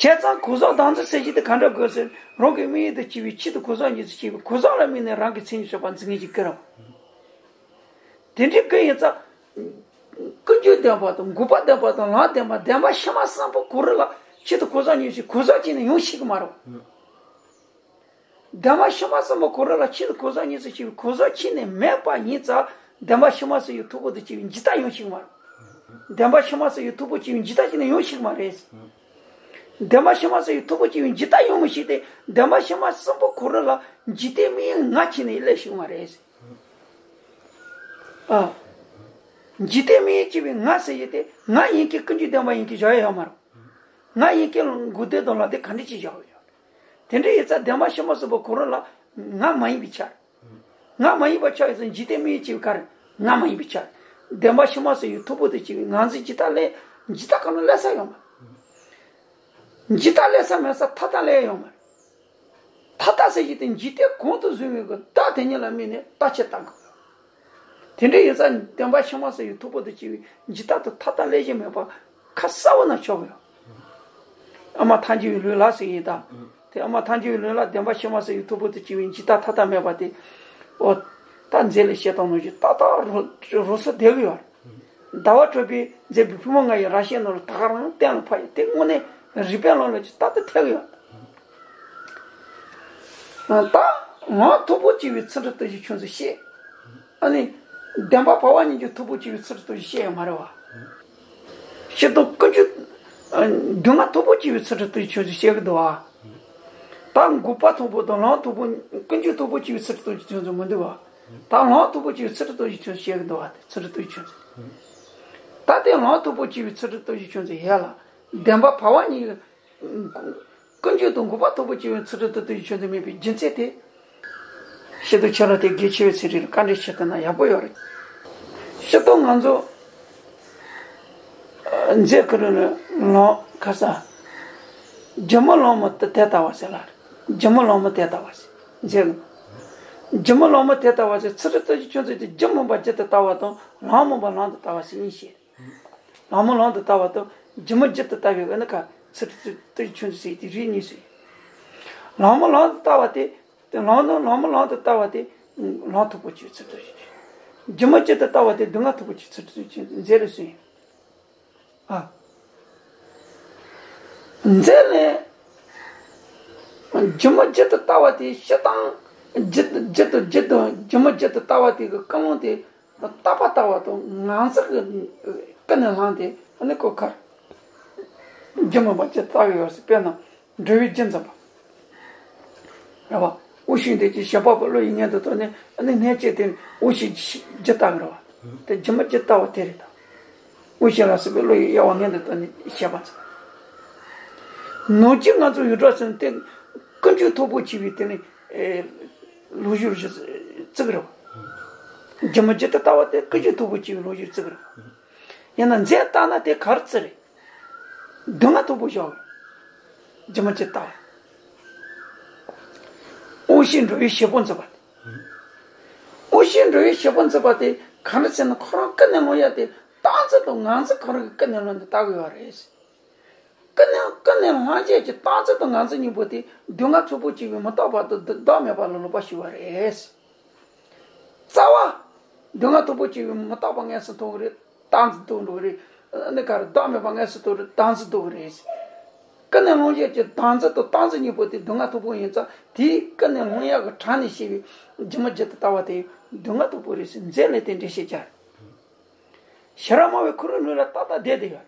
བྱས་ཙང་གང་ཟག་བདག་འཛིན་ཟེར་གྱི་དེ་ག་འདྲ་དགོས་ཟེར་རང་གི་དམིགས་ཡུལ་དུ་བྱས་པའི་ཆེད་དུ་གང་ཟག་གཉིས་སུ་བྱས་པའི་གང་ཟག་ལ་དམིགས་ནས་རང་གི་མཚན་ཉིད་གྲུབ་པ་འཛིན་མཁན་གྱི་སྐུ་རེད་བ། དེ་འདྲའི་སྐུ་ཡིན་ཙང་། ཀུན་འབྱུང་བདེན་པ་དང་འགོག་པ་བདེན་པ་དང་ལམ་བདེན་པ་བདེན་པ་ཕྱི་མ་གསུམ་པོ་གང་རུང་ལ་ཆེད་དུ་གང་ཟག་གཉིས་སུ་གང་ཟག་གཅིག་ནས་ཡོང་ཤེས་ཀྱི་མ་རེད། བདེན་པ་ཕྱི་མ་གསུམ་པོ་གང་རུང་ལ་ཆེད་དུ་གང་ཟག་གཉིས་སུ་བྱས་པའི་གང་ཟག་གཅིག་ནས་མེད་པ་ཡིན་ཙང་བདེན་པ་ཕྱི་མ་གསུམ་པོའི་ཐུག་པོ་དང་བཅས་པའི་འཇིག་ལྟ་ཡོང་ཤེས་ཀྱི་མ་རེད། བདེན་པ་ཕྱི་མ་གསུམ་པོའི་ཐུག་པོ་བཅས་པའི་འཇིག་ལྟ་གཅིག་ནས་ཡོང་ཤེས་ཀྱི་མ་རེད། བདེན་པ་ཕྱི་མ་གསུམ་པོའི་ཐུག་པོ་བཅས་པའི་འཇིག་ལྟ་ཡོང་མི་ཤེས་ཏེ་བདེན་པ་ཕྱི་མ་གསུམ་པོ་གང་རུང་ལ་འཇིག་ལྟའི་དམིགས་ཡུལ་ང་བྱས་ནས་སླེབས་ཤེས་ཀྱི་མ་རེད། ཨ། འཇིག་ལྟའི་དམིགས་ཡུལ་བྱས་པའི་ང་ཟེར་ཡས་དེ་ང་ཡིན་གྱི་ཀུན་འབྱུང་བདེན་པ་ཡིན་གྱི་བཞག་ཡ་ཡོད་མ་རེད། ང་ཡིན་གྱི་འགོག་བདེན་དང་ལམ་བདེན་ག་འདྲ་ཅིག་བཞག་ཡོད། དེ་འདྲ་ཡིན་ཙང་བདེན་པ་ཕྱི་མ་གསུམ་པོ་གང་རུང་ལ་ང་མ་ཡིན་པའི་ཆ་རེད། ང་མ་ཡིན་པའི་ཆ་ཡིན་ཙང་འཇིག་ལྟའི་དམིགས་ཡུལ་བྱས་པའི་ག་རེ་ང་མ་ཡིན་པའི་ཆ་རེད། བདེན་པ་ཕྱི་མ་གསུམ་པོའི་ཐུག་པོ་དང་བཅས་པའི་ང་འཛིན་འཇིག་ལྟ་ལས་འཇིག་ལྟ་གང་རུང་སླེབས་ས་ཡོད་མ་རེད། འཇིག་ལྟ་སླེབས་ས་མེད་ས་མཐའ་དག་སླེབས་ཡོད་མ་རེད། མཐའ་དག་ཟེར་གྱི་དེ་འཇིག་རྟེན་གང་དུ་བཟུང་བའི་གི་བདག་དེ་ཉིད་ལ་དམིགས་ནས་བརྟག་དཔྱད་བཏང་དགོས། དེ་འདྲ་ཡིན་ཙང་བདེན་པ་ཕྱི་མ་གསུམ་པོའི་ཐུག་པོ་དང་བཅས་པའི་འཇིག་ལྟ་དེ་མཐའ་དག་སླེབས་ཀྱི་མེད་པ་ཁ་གསལ་པོ་ན་ཆོག་གི་ཡོད། ཨ་མ་ཐམས་ཅད་ཡོད་ལུགས་ལ་ཟེར་གྱི་ཡིན་ད། དེ་ཨ་མ་ཐང་རྒྱལ་བའི་ལུས་ལ་བདེན་པ་ཤི་མ་ཟ་བའི་ཐུ་བོ་དང་བཅས་པའི་འཇིགས་སྐྲག་མཐའ་དག་མེད་པ་དེ། འོ། ད་མཛད་ལ་བཤད་སྟངས་ནང་བཞིན་ཏག་ཏག་རུ་རུ་སུ་བསྡད་གི་ཡོད། ཟླ་བ་གྲགས་པས་མཛད་པའི་ཕུང་པོ་ལྔ་ཡི་རང་བཞིན་རྣམས་ལ་ད་ག་རང་གཏན་ལ་ཕབ་ཡོད། དེ་དངོས་གནས་རིགས་པའི་ལམ་ལ་ཅིག་ཏག་ཏག་ཐེག་ཡོད། ད་ལམ་མཐུག་པོ་སྐྱེ་བའི་ཚུལ་ཁྲིམས་སྟོབས་ཀྱིས་ཁྱོད་ཚོས་བཤད། ཨ་ནི། བདེན་པ་བར་པ་གཉིས་ཀྱི་མཐུག་པོ་སྐྱེ་བའི་ཚུལ་ཁྲིམས་སྟོབས་ཀྱིས་བཤད་ཡོད་མ་རེད་བ། སྤྱིར་བཏང་ཀུན་སྤྱོད། ཨ། སྡུག་བསྔལ་མཐུག་པོ་སྐྱེ་བའི་ཚུལ་ཁྲིམས་སྟོབས་ཀྱིས་ཁྱོད་ཚོས་བཤད་གི་འདུག་བ། ད་འགོག་པ་མཐུག་པོ་དང་ལམ་མཐུག་པོ། ཀུན་སྤྱོད་མཐུག་པོ་སྐྱེ་བའི་ཚུལ་ཁྲིམས་སྟོབས་ཀྱིས་ཁྱོད་ཚོས་མི་འདུག་བ། ད་ལམ་མཐུག་པོ་སྐྱེ་བའི་ཚུལ་ཁྲིམས་སྟོབས་ཀྱིས་ཁྱོད་ཚོས་བཤད་གི་འདུག་བ། ཚུལ་ཁྲིམས་སྟོབས་ཀྱིས་ཁྱོད་ཚོས། ད་དེ་ལམ་མཐུག་པོ་སྐྱེ་བའི་ཚུལ་ཁྲིམས་སྟོབས་ཀྱིས་ཁྱོད་ཚོས་ཡལ་ལ། བདེན་པ་བར་པ་གཉིས་ཀྱི། ཀུན་སྤྱོད་དང་འགོག་པ་མཐུག་པོ་སྐྱེ་བའི་ཚུལ་ཁྲིམས་སྟོབས་ཀྱིས་ཁྱོད་ཚོས་མེད་པའི་རྒྱུ་མཚན་དེ། ཤེས་རྟོགས་ཆེ་ལ་དེ་དགེ་ཆེ་བའི་ཚིག་རེ་ལ་བཀའ་འདྲི་ཞུ་ཐུབ་ན་ཡག་པོ་ཡོད་རེད། སྤྱིར་བཏང་ང་ཚོ་མཛད་ཀྱི་རེད། ལམ་ཁ་ས། སྒྱུ་མ་ལམ་མི་དེ་ལྟ་བ་ཟེར་ལ་རེད། སྒྱུ་མ་ལམ་མི་དེ་ལྟ་བ་ཟེར་མཛད་ཀྱི། སྒྱུ་མ་ལམ་མི་དེ་ལྟ་བ་ཟེར་ཚུལ་ཁྲིམས་སྟོབས་ཀྱིས་ཁྱོད་ཚོས་དེ་སྒྱུ་མ་མིན་པ་སྒྱུ་དུ་ལྟ་བ་དང་ལམ་མིན་པ་ལམ་དུ་ལྟ་བ་ཟེར་གཉིས་བཤད། ལམ་མིན་ལམ་དུ་ལྟ་བ་དང་སྒྱུ་མ་སྒྱུ་དུ་ལྟ་བའི་ཨ་ནི་ཁ་ཚུལ་ཁྲིམས་སྟོབས་ཀྱིས་ཁྱོད་ཚོས་ཟེར་དེ་རིགས་གཉིས་སུ། ལམ་མིན་ལམ་དུ་ལྟ་བ་དེ། དེ་ལམ་ནི་ལམ་མིན་ལམ་དུ་ལྟ་བ་དེ། ལམ་མཐུག་པོ་སྐྱེ་བའི་ཚུལ་ཁྲིམས་སྟོབས་ཀྱིས། སྒྱུ་མ་སྒྱུ་དུ་ལྟ་བ་དེ་སྡུག་བསྔལ་མཐུག་པོ་སྐྱེ་བའི་ཚུལ་ཁྲིམས་སྟོབས་ཀྱིས་མཛད་ལ་གསུངས་ཡོད། ཨ། མཛད་ལ། སྒྱུ་མ་སྒྱུ་དུ་ལྟ་བ་དེ་སྤྱིར་བཏང་། སྒྱུ་སྒྱུ་དུ་སྒྱུ་དུ་སྒྱུ་མ་སྒྱུ་དུ་ལྟ་བ་དེ་གི་ཀུན་སློང་དེ། རྟག་པ་ལྟ་བ་དང་ངང་ཚུལ་གྱི་ཀུན་ནས་བསླངས་ཏེ་ཨ་ནི་གོ་ཁར། སྒྱུ་མ་མ་སྐྱེ་ལྟ་བའི་ཡོད་ཟེར་དཔེར་ན་འགྲོ་བའི་རྒྱུ་འཛིན་པ། རེད་བ། དབུགས་ཤིང་དེ་ཀྱི་ཞེན་པ་པོ་བློ་ཡི་ངང་དུ་བཏོན་ནས་ཨ་ནི་སྣང་བྱེད་དེ་དབུགས་ཤིང་ཇི་ལྟ་བུ་རེད་བ། དེ་སྒྱུ་མ་ཇི་ལྟ་བུ་དེ་རེད་ད། དབུགས་ཤིང་ལ་སོགས་པའི་བློ་ཡི་དབྱེ་བ་ངང་དུ་བཏོན་ནས་བཤད་པ་ཚོ། ནང་བཞིན་ང་ཚོ་ཡུལ་གྲོགས་ཚོ་དེ་ཀུན་སྤྱོད་མཐུག་པོ་སྐྱེ་བའི་དེ་ནི་ལུགས་སྲོལ་ཞིག་བརྩི་གི་རེད་བ། སྒྱུ་མ་ཇི་ལྟ་བུ་དེ་ཀུན་སྤྱོད་མཐུག་པོ་སྐྱེ་བའི་ལུགས་སྲོལ་བརྩི་གི་རེད་བ། ཡིན་ན་མཛད་ལྟ་ན་དེ་ག་རེ་བརྩི་རེད། སྡུག་བསྔལ་མཐུག་པོ་བཞག་གི། སྒྱུ་མ་ཇི་ལྟ་བུ། དབུགས་ཤིང་འགྲོ་བའི་ཞེན་པ་འཛིན་པ་དེ། དབུགས་ཤིང་འགྲོ་བའི་ཞེན་པ་འཛིན་པ་དེ་ག་རེ་ཟེར་ན་ཁོ་རང་ཀུན་ནས་སློང་ཡ་དེ་རྟག་འཛིན་དང་ངང་འཛིན་ཁོ་རང་གི་ཀུན་ནས་སློང་དེ་ལྟ་གི་ཡོད་རེད། ཀུན་ནས་ཀུན་ནས་སློང་བྱེད་ཀྱི་རྟག་འཛིན་དང་ངང་འཛིན་གཉིས་པོ་དེ་སྡུག་བསྔལ་མཐུག་པོ་སྐྱེ་བའི་མི་རྟག་པ་དང་བདག་མེད་པ་ལ་ལོག་པར་ཞུགས་པ་རེད། རྩ་བ། སྡུག་བསྔལ་མཐུག་པོ་སྐྱེ་བའི་མི་རྟག་པ་དངོས་སུ་མཐོང་གི་རེད། རྟག་འཛིན་མཐོང་འགྲོ་གི་རེད། ཨ་ནི་ག་རེ་བདག་མེད་པ་དངོས་སུ་མཐོང་རེད། བདག་འཛིན་མཐོང་གི་རེད། ཀུན་ནས་སློང་བྱེད་ཀྱི་བདག་འཛིན་དང་རྟག་འཛིན་གཉིས་པོ་དེ་སྡུག་བསྔལ་མཐུག་པོ་ཡིན་ཙང་དེའི་ཀུན་ནས་སློང་ཡག་གི་གྲངས་ནས་བཤད་པའི་སྒྱུ་མ་སྒྱུ་དུ་ལྟ་བ་དེ་སྡུག་བསྔལ་མཐུག་པོ་རེད་ཟེར་མཛད་ལ་དེ་འགྲེལ་བཤད་རྒྱག་ཤེས་རབ་སྨྲ་བའི་ཁོ་རང་ལུགས་ལ་ཏག་ཏག་བསྡད་དེ་ཡོད།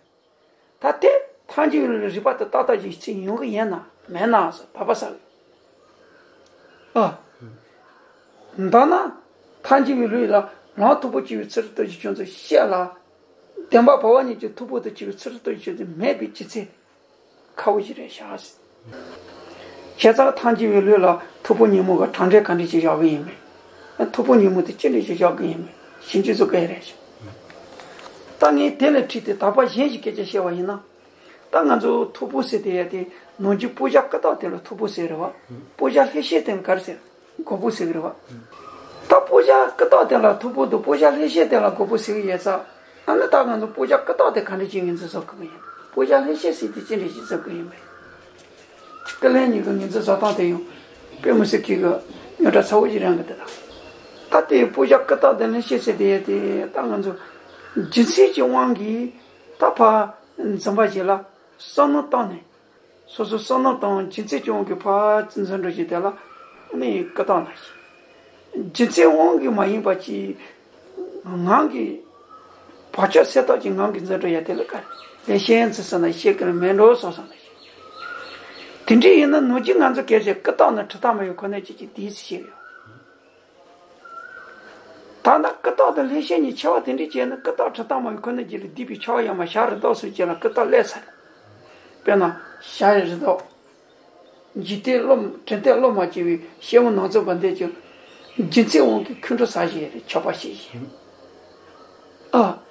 ད་དེ་ཐལ་འགྱུར་ལ་རིགས་པ་དེ་ཏག་ཏག་ཅིག་ཅིག་ཡོང་གི་ཡིན་ན་མེད་ན་ཟེར་བབ་པ་ས་གི། ཨ། མདོར་ན། ཐལ་འགྱུར་བའི་ལུགས་ལ་ལམ་མཐུག་པོ་སྐྱེ་བའི་ཚུལ་ཁྲིམས་སྟོབས་ཀྱིས་ཁྱོད་ཚོས་བཤད་ལ། བདེན་པ་བར་པ་གཉིས་ཀྱི་མཐུག་པོ་དང་སྐྱེ་བའི་ཚུལ་ཁྲིམས་སྟོབས་ཀྱིས་ཁྱོད་ཚོས་མེད་པའི་རྒྱུ་མཚན། ཁ་བོ་ཞིག་རེད་ཤག་ཟེར། བྱས་ཙང་ཐལ་འགྱུར་བའི་ལུགས་ལ་མཐུག་པོ་ཉིན་མོ་གི་གྲངས་འདྲེན་ག་འདྲ་ཞིག་བཞག་གི་ཡིན་མིན། མཐུག་པོ་ཉིན་མོ་དེ་ཅི་འདྲ་ཞིག་བཞག་གི་ཡིན་མིན་ཞིབ་འཇུག་བཟོ་གི་རེད་ཤག་ད་ངས་དེ་ལ་འཁྲིས་ཏེ་དག་པ་གཞན་ཞིག་སྐད་ཆ་བཤད་པ་ཡིན་ན། ད་ང་ཚོ་མཐུག་པོ་ཟེར་དེ་ཡ་དེ་ནང་རྒྱུ་སྤུ་ཞྭ་ཀི་ཏོག་དེ་ལ་མཐུག་པོ་ཟེར་རེད་བ། སྤུ་ཞྭ་ལྷེབ་བཤད་དེ་ལ་ག་རེ་ཟེར། རྒོད་པོ་ཟེར་གི་རེད་བ། ད་སྤུ་ཞྭ་ཀི་ཏོག་དེ་ལ་མཐུག་པོ་འདུག་སྤུ་ཞྭ་ལྷེབ་བཤད་དེ་ལ་རྒོད་པོ་ཟེར་གི་ཡོད་ཙང་། ཨ་ནི་ད་ང་ཚོ་སྤུ་ཞྭ་ཀི་ཏོག་དེ་ག་འདྲ་ཅིག་ངོས་འཛིན་བཟོ་དགོས་ཀྱི་ཡིན། སྤུ་ཞྭ་ལྷེབ་བཤད་ཟེར་དེ་ཅི་འདྲ་ཞིག་བཟོ་དགོས་ཀྱི་ཡིན་པས། ཀི་ལན་གཉིས་ཀྱི་ངོས་འཛིན་བཟོ་སྟངས་དེ་ཡང་དཔེ་མི་སྲིད་ཀྱི་གི་རྙོག་དྲ་ཚ་བོ་ཞིག་རང་གི་དེ་དང་། ད་དེ་སྤུ་ཞྭ་ཀི་ཏོག་དེ་ལྷེབ་བཤད་ཟེར་དེ་ཡོད་དེ་ད་ང་ཚོ་རྒྱུ་མཚན་གྱི་དབང་གིས་ད་ཕར་འཛིན་པ་ཞིག་ལ་བསམ་བློ་བཏང་ནས། སོ་སོའི་བསམ་བློ་དང་རྒྱུ་མཚན་ཅུང་གི་ཕར་འཛིན་འགྲོ་ཞིག་དེ་ལ་ནི་ཀི་ཏོག་ན་ཞིག་རྒྱུ་མཚན་དབང་གིས་མ་ཡིན་པ་ཅིག་ངང་གིས་བག་ཆགས་སད་རྟོགས་ཀྱི་ངང་གིས་འཛིན་འགྲོ་ཡ་དེ་ལ་ག་ལེ་ཤན་ཚུལ་སོགས་ན་ཤེས་ཀྱི་མེད་འགྲོ་སོགས་སོགས་ན་ཞིག་དེ་འདྲ་ཡིན་ན་ནང་རྒྱུ་ང་ཚོ་གལ་ཆེ་ཀི་ཏོག་ན་འཁྲུལ་རྟགས་མ་ཡོད་ཁོ་ན་ཅིག་ཅིག་དེའི་ཚེ་ཤེས་ཡོད། ད་ལྟ་ཀི་ཏོག་དང་ལྷེབ་བཤད་གཉིས་ཁྱད་པར་དེ་འདྲ་བྱས་ན་ཀི་ཏོག་འཁྲུལ་རྟགས་མ་ཡིན་ཁོ་ན་རྒྱུད་ལ་སྡུད་པའི་ཆ་བ་ཡང་མ་བྱ་རི་དྭགས་སུ་བྱས་ལ་ཀི་ཏོག་སླེབས་ཚར། དཔེར་ན་བྱ་རི་དྭགས། འཇིག་རྟེན་བློ་དྲན་རྟེན་བློ་མ་སྐྱེ་བའི་སྐྱེ་བོ་ནང་ཚན་པ་འདས་ཀྱང་རྒྱུ་མཚན་དབང་གིས་ཁོང་ཁྲོ་ཟ་བཞིན་རེད་ཆོག་པ་ཤེས་བཞིན། ཨ།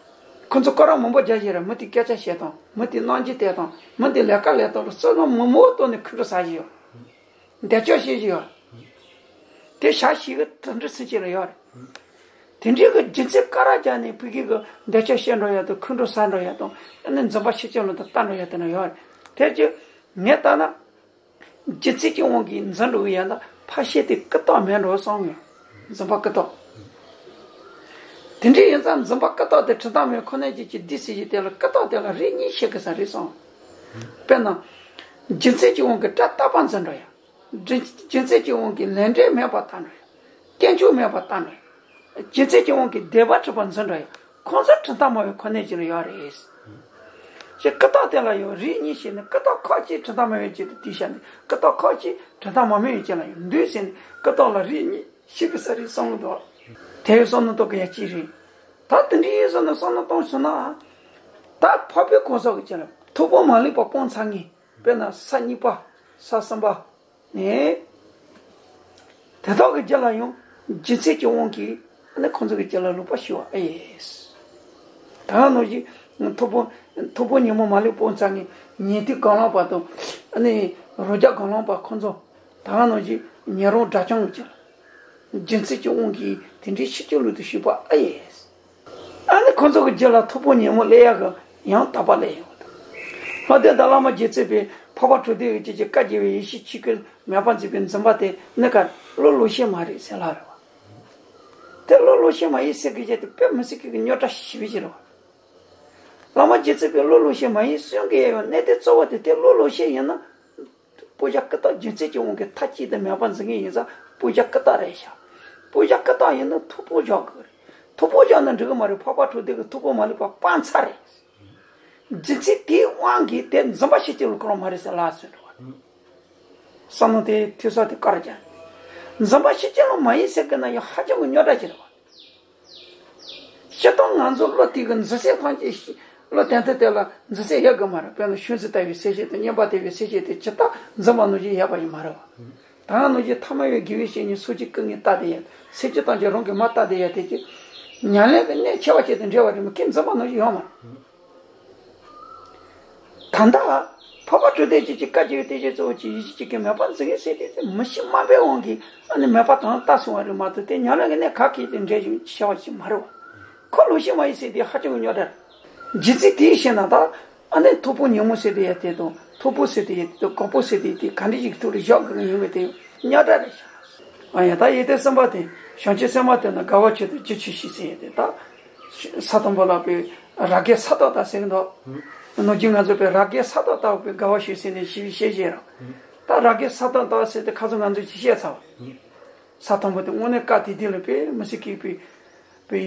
ཁོ་ཚོ་སྐོར་ར་མང་པོ་རྒྱག་བཞིན་རེད་མི་དེ་སྐད་ཆ་བཤད་དང་མི་དེ་རྣམ་འགྱུར་བསྟན་དང་མི་དེ་ལས་ཀ་ལས་སྟངས་ལ་བསམ་བློ་མང་པོ་གཏོང་ནས་ཁོང་ཁྲོ་ཟ་བཞིན་ཡོད། འདས་ཆོག་ཤེས་ཀྱི་ཡོད། དེ་བྱ་ཞིག་གི་དེ་འདྲ་ཚུལ་ཅིག་ལ་ཡོད་རེད། དེ་འདྲའི་གི་རྒྱུ་མཚན་ཀ་ར་རྒྱག་ནས་ཕ་གི་གི་འདས་ཆོག་བཤད་འགྲོ་ཡ་དང་ཁོང་ཁྲོ་ཟ་འགྲོ་ཡ་དང་ཨ་ནི་འཛིན་པ་ཕྱི་ལྕམ་ལ་དང་ལྟ་འགྲོ་ཡ་དེ་འདྲ་ཡོད་རེད། དེ་ཅི་ངས་ལྟ་ན། རྒྱུ་མཚན་གྱི་དབང་གིས་འཛིན་འགྲོ་གི་ཡང་ན་ཕར་ཕྱིན་དེ་ཀུན་བརྟགས་མིན་འགྲོ་བསམ་ཡོད། འཛིན་པ་ཀུན་བརྟགས། དེ་འདྲ་ཡིན་ཙང་འཛིན་པ་ཀུན་བརྟགས་དེ་འཁྲུལ་བརྟགས་མེད་ཁོ་ནའི་རྒྱུད་ཀྱི་སྡུག་ཟེར་གྱི་དེ་ལ་ཀུན་བརྟགས་དེ་ལ་རིགས་གཉིས་ཕྱེ་གི་ས་རེད་བསམ། དཔེར་ན། རྒྱུ་མཚན་གྱི་དབང་གིས་སྒྲ་རྟག་པར་འཛིན་འགྲོ་ཡང་། རྒྱུ་མཚན་གྱི་དབང་གིས་ལས་འབྲས་མེད་པར་བརྟགས་འགྲོ་ཡང་། དཀོན་མཆོག་མེད་པར་བརྟགས་འགྲོ་ཡང་། རྒྱུ་མཚན་གྱི་དབང་གིས་བདེན་པར་གྲུབ་པར་འཛིན་འགྲོ་ཡང་ཁོང་ཚོ་འཁྲུལ་བརྟགས་མ་བའི་ཁོ་ནའི་རྒྱུད་ལ་ཡོད་རེད། ཞེས་ཀུན་བརྟགས་དེ་ལ་ཡང་རིགས་གཉིས་ཕྱེ་ནས་ཀུན་བརྟགས་ཁ་ཅིག་འཁྲུལ་བརྟགས་མ་བའི་རྒྱུད་དུ་བསྡུས་བཞག་ནས་ཀུན་བརྟགས་ཁ་ཅིག་འཁྲུལ་བརྟགས་མ་བའི་རྒྱུད་ལ་ཡང་འདུས་ཟེར་ནས་ཀུན་བརྟགས་ལ་རིགས་གཉིས་ཕྱེ་གི་ས་རེད་བསམ་གི་འདུག་དེ་ཡང་བསམ་བློ་གཏོང་གི་ཡ་གཅིག་རེད། ད་དེ་འདྲའི་ཡིན་ཟེར་ནས་བསམ་བློ་གཏོང་སོང་ན། ད་འཕགས་པའི་གང་ཟག་གི་རྒྱུད་ལ་ཐོབ་པ་མ་ལུས་པ་སྤངས་ཚར་ངེས། དཔེར་ན་ས་གཉིས་པ། ས་གསུམ་པ། ནས། དེ་དག་གི་རྒྱུད་ལ་ཡང་རྒྱུ་མཚན་གྱི་དབང་གིས་ཨ་ནི་ཁོང་ཚོ་གི་རྒྱུད་ལ་ལོག་པ་ཞུགས་པ་ཨེ་ཡིན། ད་ནང་བཞིན་ཐོབ་པ་ཐོབ་པ་ཉོན་མོངས་མ་ལུས་སྤངས་ཚར་ངེས་ཉན་ཐོས་གང་བླངས་པ་དང་ཨ་ནི་རང་རྒྱལ་གང་བླངས་པ་ཁོང་ཚོ་ད་ནང་བཞིན་ཉན་རང་དགྲ་བཅོམ་གྱི་རྒྱུ་མཚན་གྱི་དབང་གིས་དེ་འདྲའི་ཕྱིན་ཅི་ལོག་ཏུ་ཞུགས་པ་ཨེ་ཡིན། ཨ་ནི་ཁོ་ཚོ་གི་རྒྱུད་ལ་ཐོབ་པ་ཉོན་མོངས་སླེབས་ཡག་གི་ཡང་དག་པ་སླེབས་ཡོང་གི་འདུག་ལྷག་དོན་ད་བླ་མ་རྗེ་བཙུན་པས་འཕགས་པ་དྲུག་སྡེ་གི་རྒྱུད་ཀྱི་བཀའ་བརྒྱད་པའི་ཡེ་ཤེས་ཆོས་སྐུ་མེད་པར་འཛིན་པའི་འཛིན་པ་དེ་ནི་ག་བློ་ལོག་ཤེས་མ་རེད་ཟེར་ལབ་རེད་བ། དེ་བློ་ལོག་ཤེས་མ་ཡིན་ཟེར་གི་རྒྱུ་དེ་དཔེ་མི་སྲིད་གི་རྙོག་དྲ་ཞེ་པོ་ཅིག་རེད་བ། བླ་མ་རྗེ་བཙུན་པས་བློ་ལོག་ཤེས་མ་ཡིན་གསུང་གི་ཡོད་གནས་དེ་གཙོ་བོ་དེ་དེ་བློ་ལོག་ཤེས་ཡིན་ན། སྤུ་ཇ་ཀི་ཏག་རྒྱུ་མཚན་གྱི་དབང་གིས་མཐའ་གཅིག་ཏུ་མེད་པར་འཛིན་མཁན་ཡིན་ཙང་སྤུ་ཇ་ཀི་ཏག་རེད་ཤག་སྤུ་ཇ་ཀི་ཏག་ཡིན་ན་ཐུག་པོ་བཞག་དགོས་རེད། ཐུག་པོ་བཞག་ན་འགྲིག་གི་མ་རེད། འཕགས་པ་དྲུག་སྡེ་གི་ཐུག་པོ་མ་ལུས་པ་སྤངས་ཚར་རེད། རྒྱུ་མཚན་དེའི་དབང་གིས་དེ་འཛིན་པ་ཕྱིན་ཅི་ལོག་གི་ལོག་མ་རེད་ཟེར་ལབ་སོང་འགྲོ་བ། བསམ་བློ་དེ་ཐོས་ས་དེ་དཀར་རྒྱ། འཛིན་པ་ཕྱིན་ཅི་ལོག་མ་ཡིན་ཟེར་གི་ན་ཡང་ཧ་ཅང་གི་རྙོག་དྲ་ཅིག་རེད་བ། སྤྱིར་བཏང་ང་ཚོ་བློ་དེ་གི་འཛིན་སེམས་ཐམས་ཅད་ཤི་བློ་དོན་དུ་དེ་ལ་འཛིན་སེམས་ཡོད་དགོས་མ་རེད། དཔེར་ན་ཆུ་འཛིན་ལྟ་བུའི་སེམས་བསྐྱེད་དང་མཉམ་པ་དེ་བའི་སེམས་བསྐྱེད་དེ་ཇི་ལྟར་འཛིན་པ་ནང་བཞིན་ཡོད་པ་ཡིན་མ་རེད་བ། ད་ང་ནང་བཞིན་ཐ་མལ་པའི་དགེ་བའི་བཤེས་གཉེན་སོ་སྐྱེ་སྐུ་ངལ་ལྟ་དེ་ཡོད་སེམས་བསྐྱེད་ཐམས་ཅད་རང་གི་མ་ལྟ་དེ་ཡོད་དེ་ཀྱི་ཉམས་ལེན་གྱི་གནད་ཆེ་བ་ཅན་དུ་འབྲེལ་བ་རེད་མ་ཁྱེད་འཛིན་པ་ནང་བཞིན་ཡོད་མ་རེད། ད་ལྟ་འཕགས་པ་དྲུག་སྡེ་བཅས་ཀྱི་བཀའ་བརྒྱད་པའི་བསྟན་བཅོས་གཙོ་བོ་གཅིག་ཡེ་ཤེས་གཅིག་གིས་མེད་པར་འཛིན་མཁན་ཟེར་དེ་དེ་མི་ཤེས་སྨྲ་བའི་དབང་གིས་ཨ་ནི་མེད་པ་དང་ལྟ་སོང་བ་རེད་མ་གཏོགས་དེ་ཉམས་ལེན་གྱི་གནད་ག་གེ་དེ་འདྲ་ཞིག་བྱ་བ་ཞིག་མ་རེད་བ། ཁོ་ལོག་ཤེས་མ་ཡིན་ཟེར་དེ་ཧ་ཅང་གི་རྙོག་དྲ་རེད། རྒྱུ་མཚན་དེའི་ཕྱིར་ན་ད་ཨ་ནི་ཐོབ་པ་ཉོན་མོངས་ཟེར་དེ་ཡ་དེ་དང་ཐོབ་པ་ཟེར་དེ་ཡ་དེ་དང་འགོག་པ་ཟེར་དེ་ཡ་དེ་ག་འདྲ་ཞིག་ཐུགས་ལ་བཞག་དགོས་ཀྱི་ཡིན་མིན་དེ་རྙོག་དྲ་རེད་ཤག་ཨ་ཡ་ད་ཡེ་ཏོ་སེམས་དཔའ་དེ་བྱང་ཆུབ་སེམས་དཔའ་དེ་ན་དགའ་བ་ཆོས་དང་རྒྱུ་ཆོས་ཤེས་ཟེར་ཡ་དེ་ད། ས་དང་པོ་ལ་པའི་རང་གི་ས་ཐོག་ལྟ་ཟེར་གི་འདུག་ནམ་རྒྱུན་ང་ཚོ་པའི་རང་གི་ས་ཐོག་ལྟ་བུ་པའི་དགའ་བ་ཞུ་ཟེར་ནས་ཞི་བའི་ཤེས་བྱེད་རང་། ད་རང་གི་ས་ཐོག་ལྟ་ཟེར་ཏེ་ཁ་སང་ང་ཚོས་ཅི་བཤད་ཚར་བ། ས་དང་པོ་དེ་དངོས་གནས་བཀའ་དེ་དེ་ལ་པའི་མི་སྲིད་ཀྱི་པའི་པའི་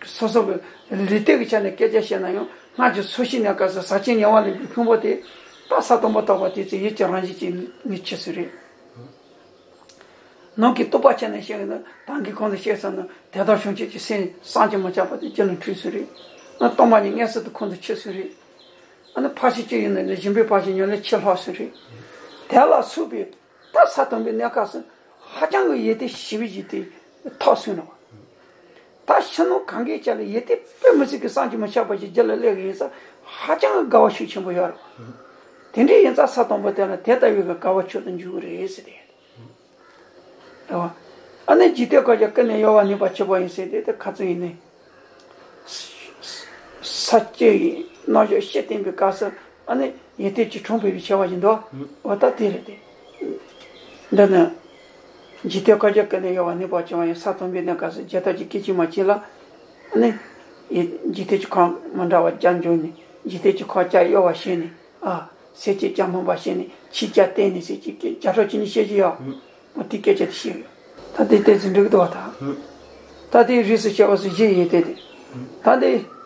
སོ་སོ་གི་ལུས་རྟེན་གྱི་ཆ་ནས་སྐད་ཆ་བཤད་ན་ཡང་སྔར་གྱི་ཚོ་ཤེས་ནས་བཀའ་ཟེར་ཟག་བཅས་ཉེ་བར་ལེན་པའི་ཕུང་པོ་དེ་ད་ས་དང་པོ་རྟོགས་པ་དེ་ཚེ་ཡིད་ཀྱི་རང་བཞིན་གྱི་ངེས་ཆོས་སུ་རེད། ནང་གི་རྟོགས་པ་ཆེ་ནས་བཤད་ན་ད་གིན་གོང་དུ་བཤད་ཚར་ན་དེ་དག་བྱང་ཆུབ་ཀྱི་སེམས་བསམ་གྱིས་མི་ཁྱབ་པ་དེ་རྒྱུད་ལ་འཁྲུལ་སོང་རེད། ན་སྟོང་པ་ཉིད་མངོན་སུམ་དུ་ཁོང་དུ་ཆུད་སོང་རེད། ཨ་ནི་འཕགས་ཤིང་གཅིག་ཡིན་ན་ནི་སྦྱིན་པའི་འཕགས་ཤིང་ཉམས་ལེན་ཆེས་ལྷག་སོང་རེད། དེ་ལ་སོགས་པའི་ད་ས་དང་པོའི་གནས་སྐབས་སུ་ཧ་ཅང་གི་ཡེ་ཏོ་ཞི་བའི་རྒྱུད་དེ་ཐོབ་སོང་ནོ། ད་ཕྱི་ནང་གང་གའི་ཆ་ལ་ཡེ་ཏོ་དཔེ་མི་སྲིད་ཀྱི་བསམ་གྱིས་མི་ཁྱབ་པ་ཞིག་རྒྱུད་ལ་སླེབས་ཡིན་ཙང་ཧ་ཅང་གི་དགའ་བ་ཤུགས་ཆེན་པོ་ཡོད་རེད། དེ་འདྲ་ཡིན་ཙང་ས་དང་པོ་དེ་ལ་དེ་ལྟ་བུའི་གི་དགའ་བ་མཆོག་ཏུ་འགྱུར་གི་རེད་ཟེར་ཏེ། རེད་བ། ཨ་ནི་འཇིག་རྟེན་བསྐལ་བརྒྱར་ཀུན་ནས་གཡོ་བ་ནུས་པ་ཆེན་པོ་ཡིན་ཟེར་ཏེ་དེ་ཁ་ཚོན་ཡིན་ནི། ས་སྐྱེ་ཡི་རྣམ་གཞག་བཤད་བསྟན་པའི་སྐབས་སུ་ཨ་ནི་ཡེ་ཏོ་གྱི་གྲངས་བོས་པའི་ཆེ་བ་ཡིན་དོ། འོ་ད་དེ་རེད་དེ། འདི་ནི། འཇིག་རྟེན་བསྐལ་བརྒྱར་ཀུན་ནས་གཡོ་བ་ནུས་པ་ཆེན་པོ་ཡིན་ས་དང་པོའི་གནས་སྐབས་སུ་རྒྱལ་ཐབས་ཀྱི་སྐད་ཅིག་མ་གཅིག་ལ། ཨ་ནི། འཇིག་རྟེན་གྱི་ཁམས་མི་འདྲ་བ་བརྒྱར་འཇོམས་ནས་འཇིག་རྟེན་གྱི་ཁམས་བརྒྱར་གཡོ་བ་བྱས་ནས། ཨ། སེམས་ཅན་བརྒྱ་སྨིན་པ་བྱས་ནས་ཆོས་བརྒྱ་བསྟན་ནས་ཟེར་གྱི་བརྒྱ་ཕྲག་གཅིག་གཉིས་བཤད་ཀྱི་ཡོད། ཨ། དེ་སྐད་ཆ་དེ་བཤད་ཡོད། ད་དེ་ཏོག་ཙམ་འགྲིག་འདུག་བ་ད། ད་དེ་རིས་སུ་བཤད་པ་སུ་བཞི་ཡིན་ཏེ་དེ། ད་དེ་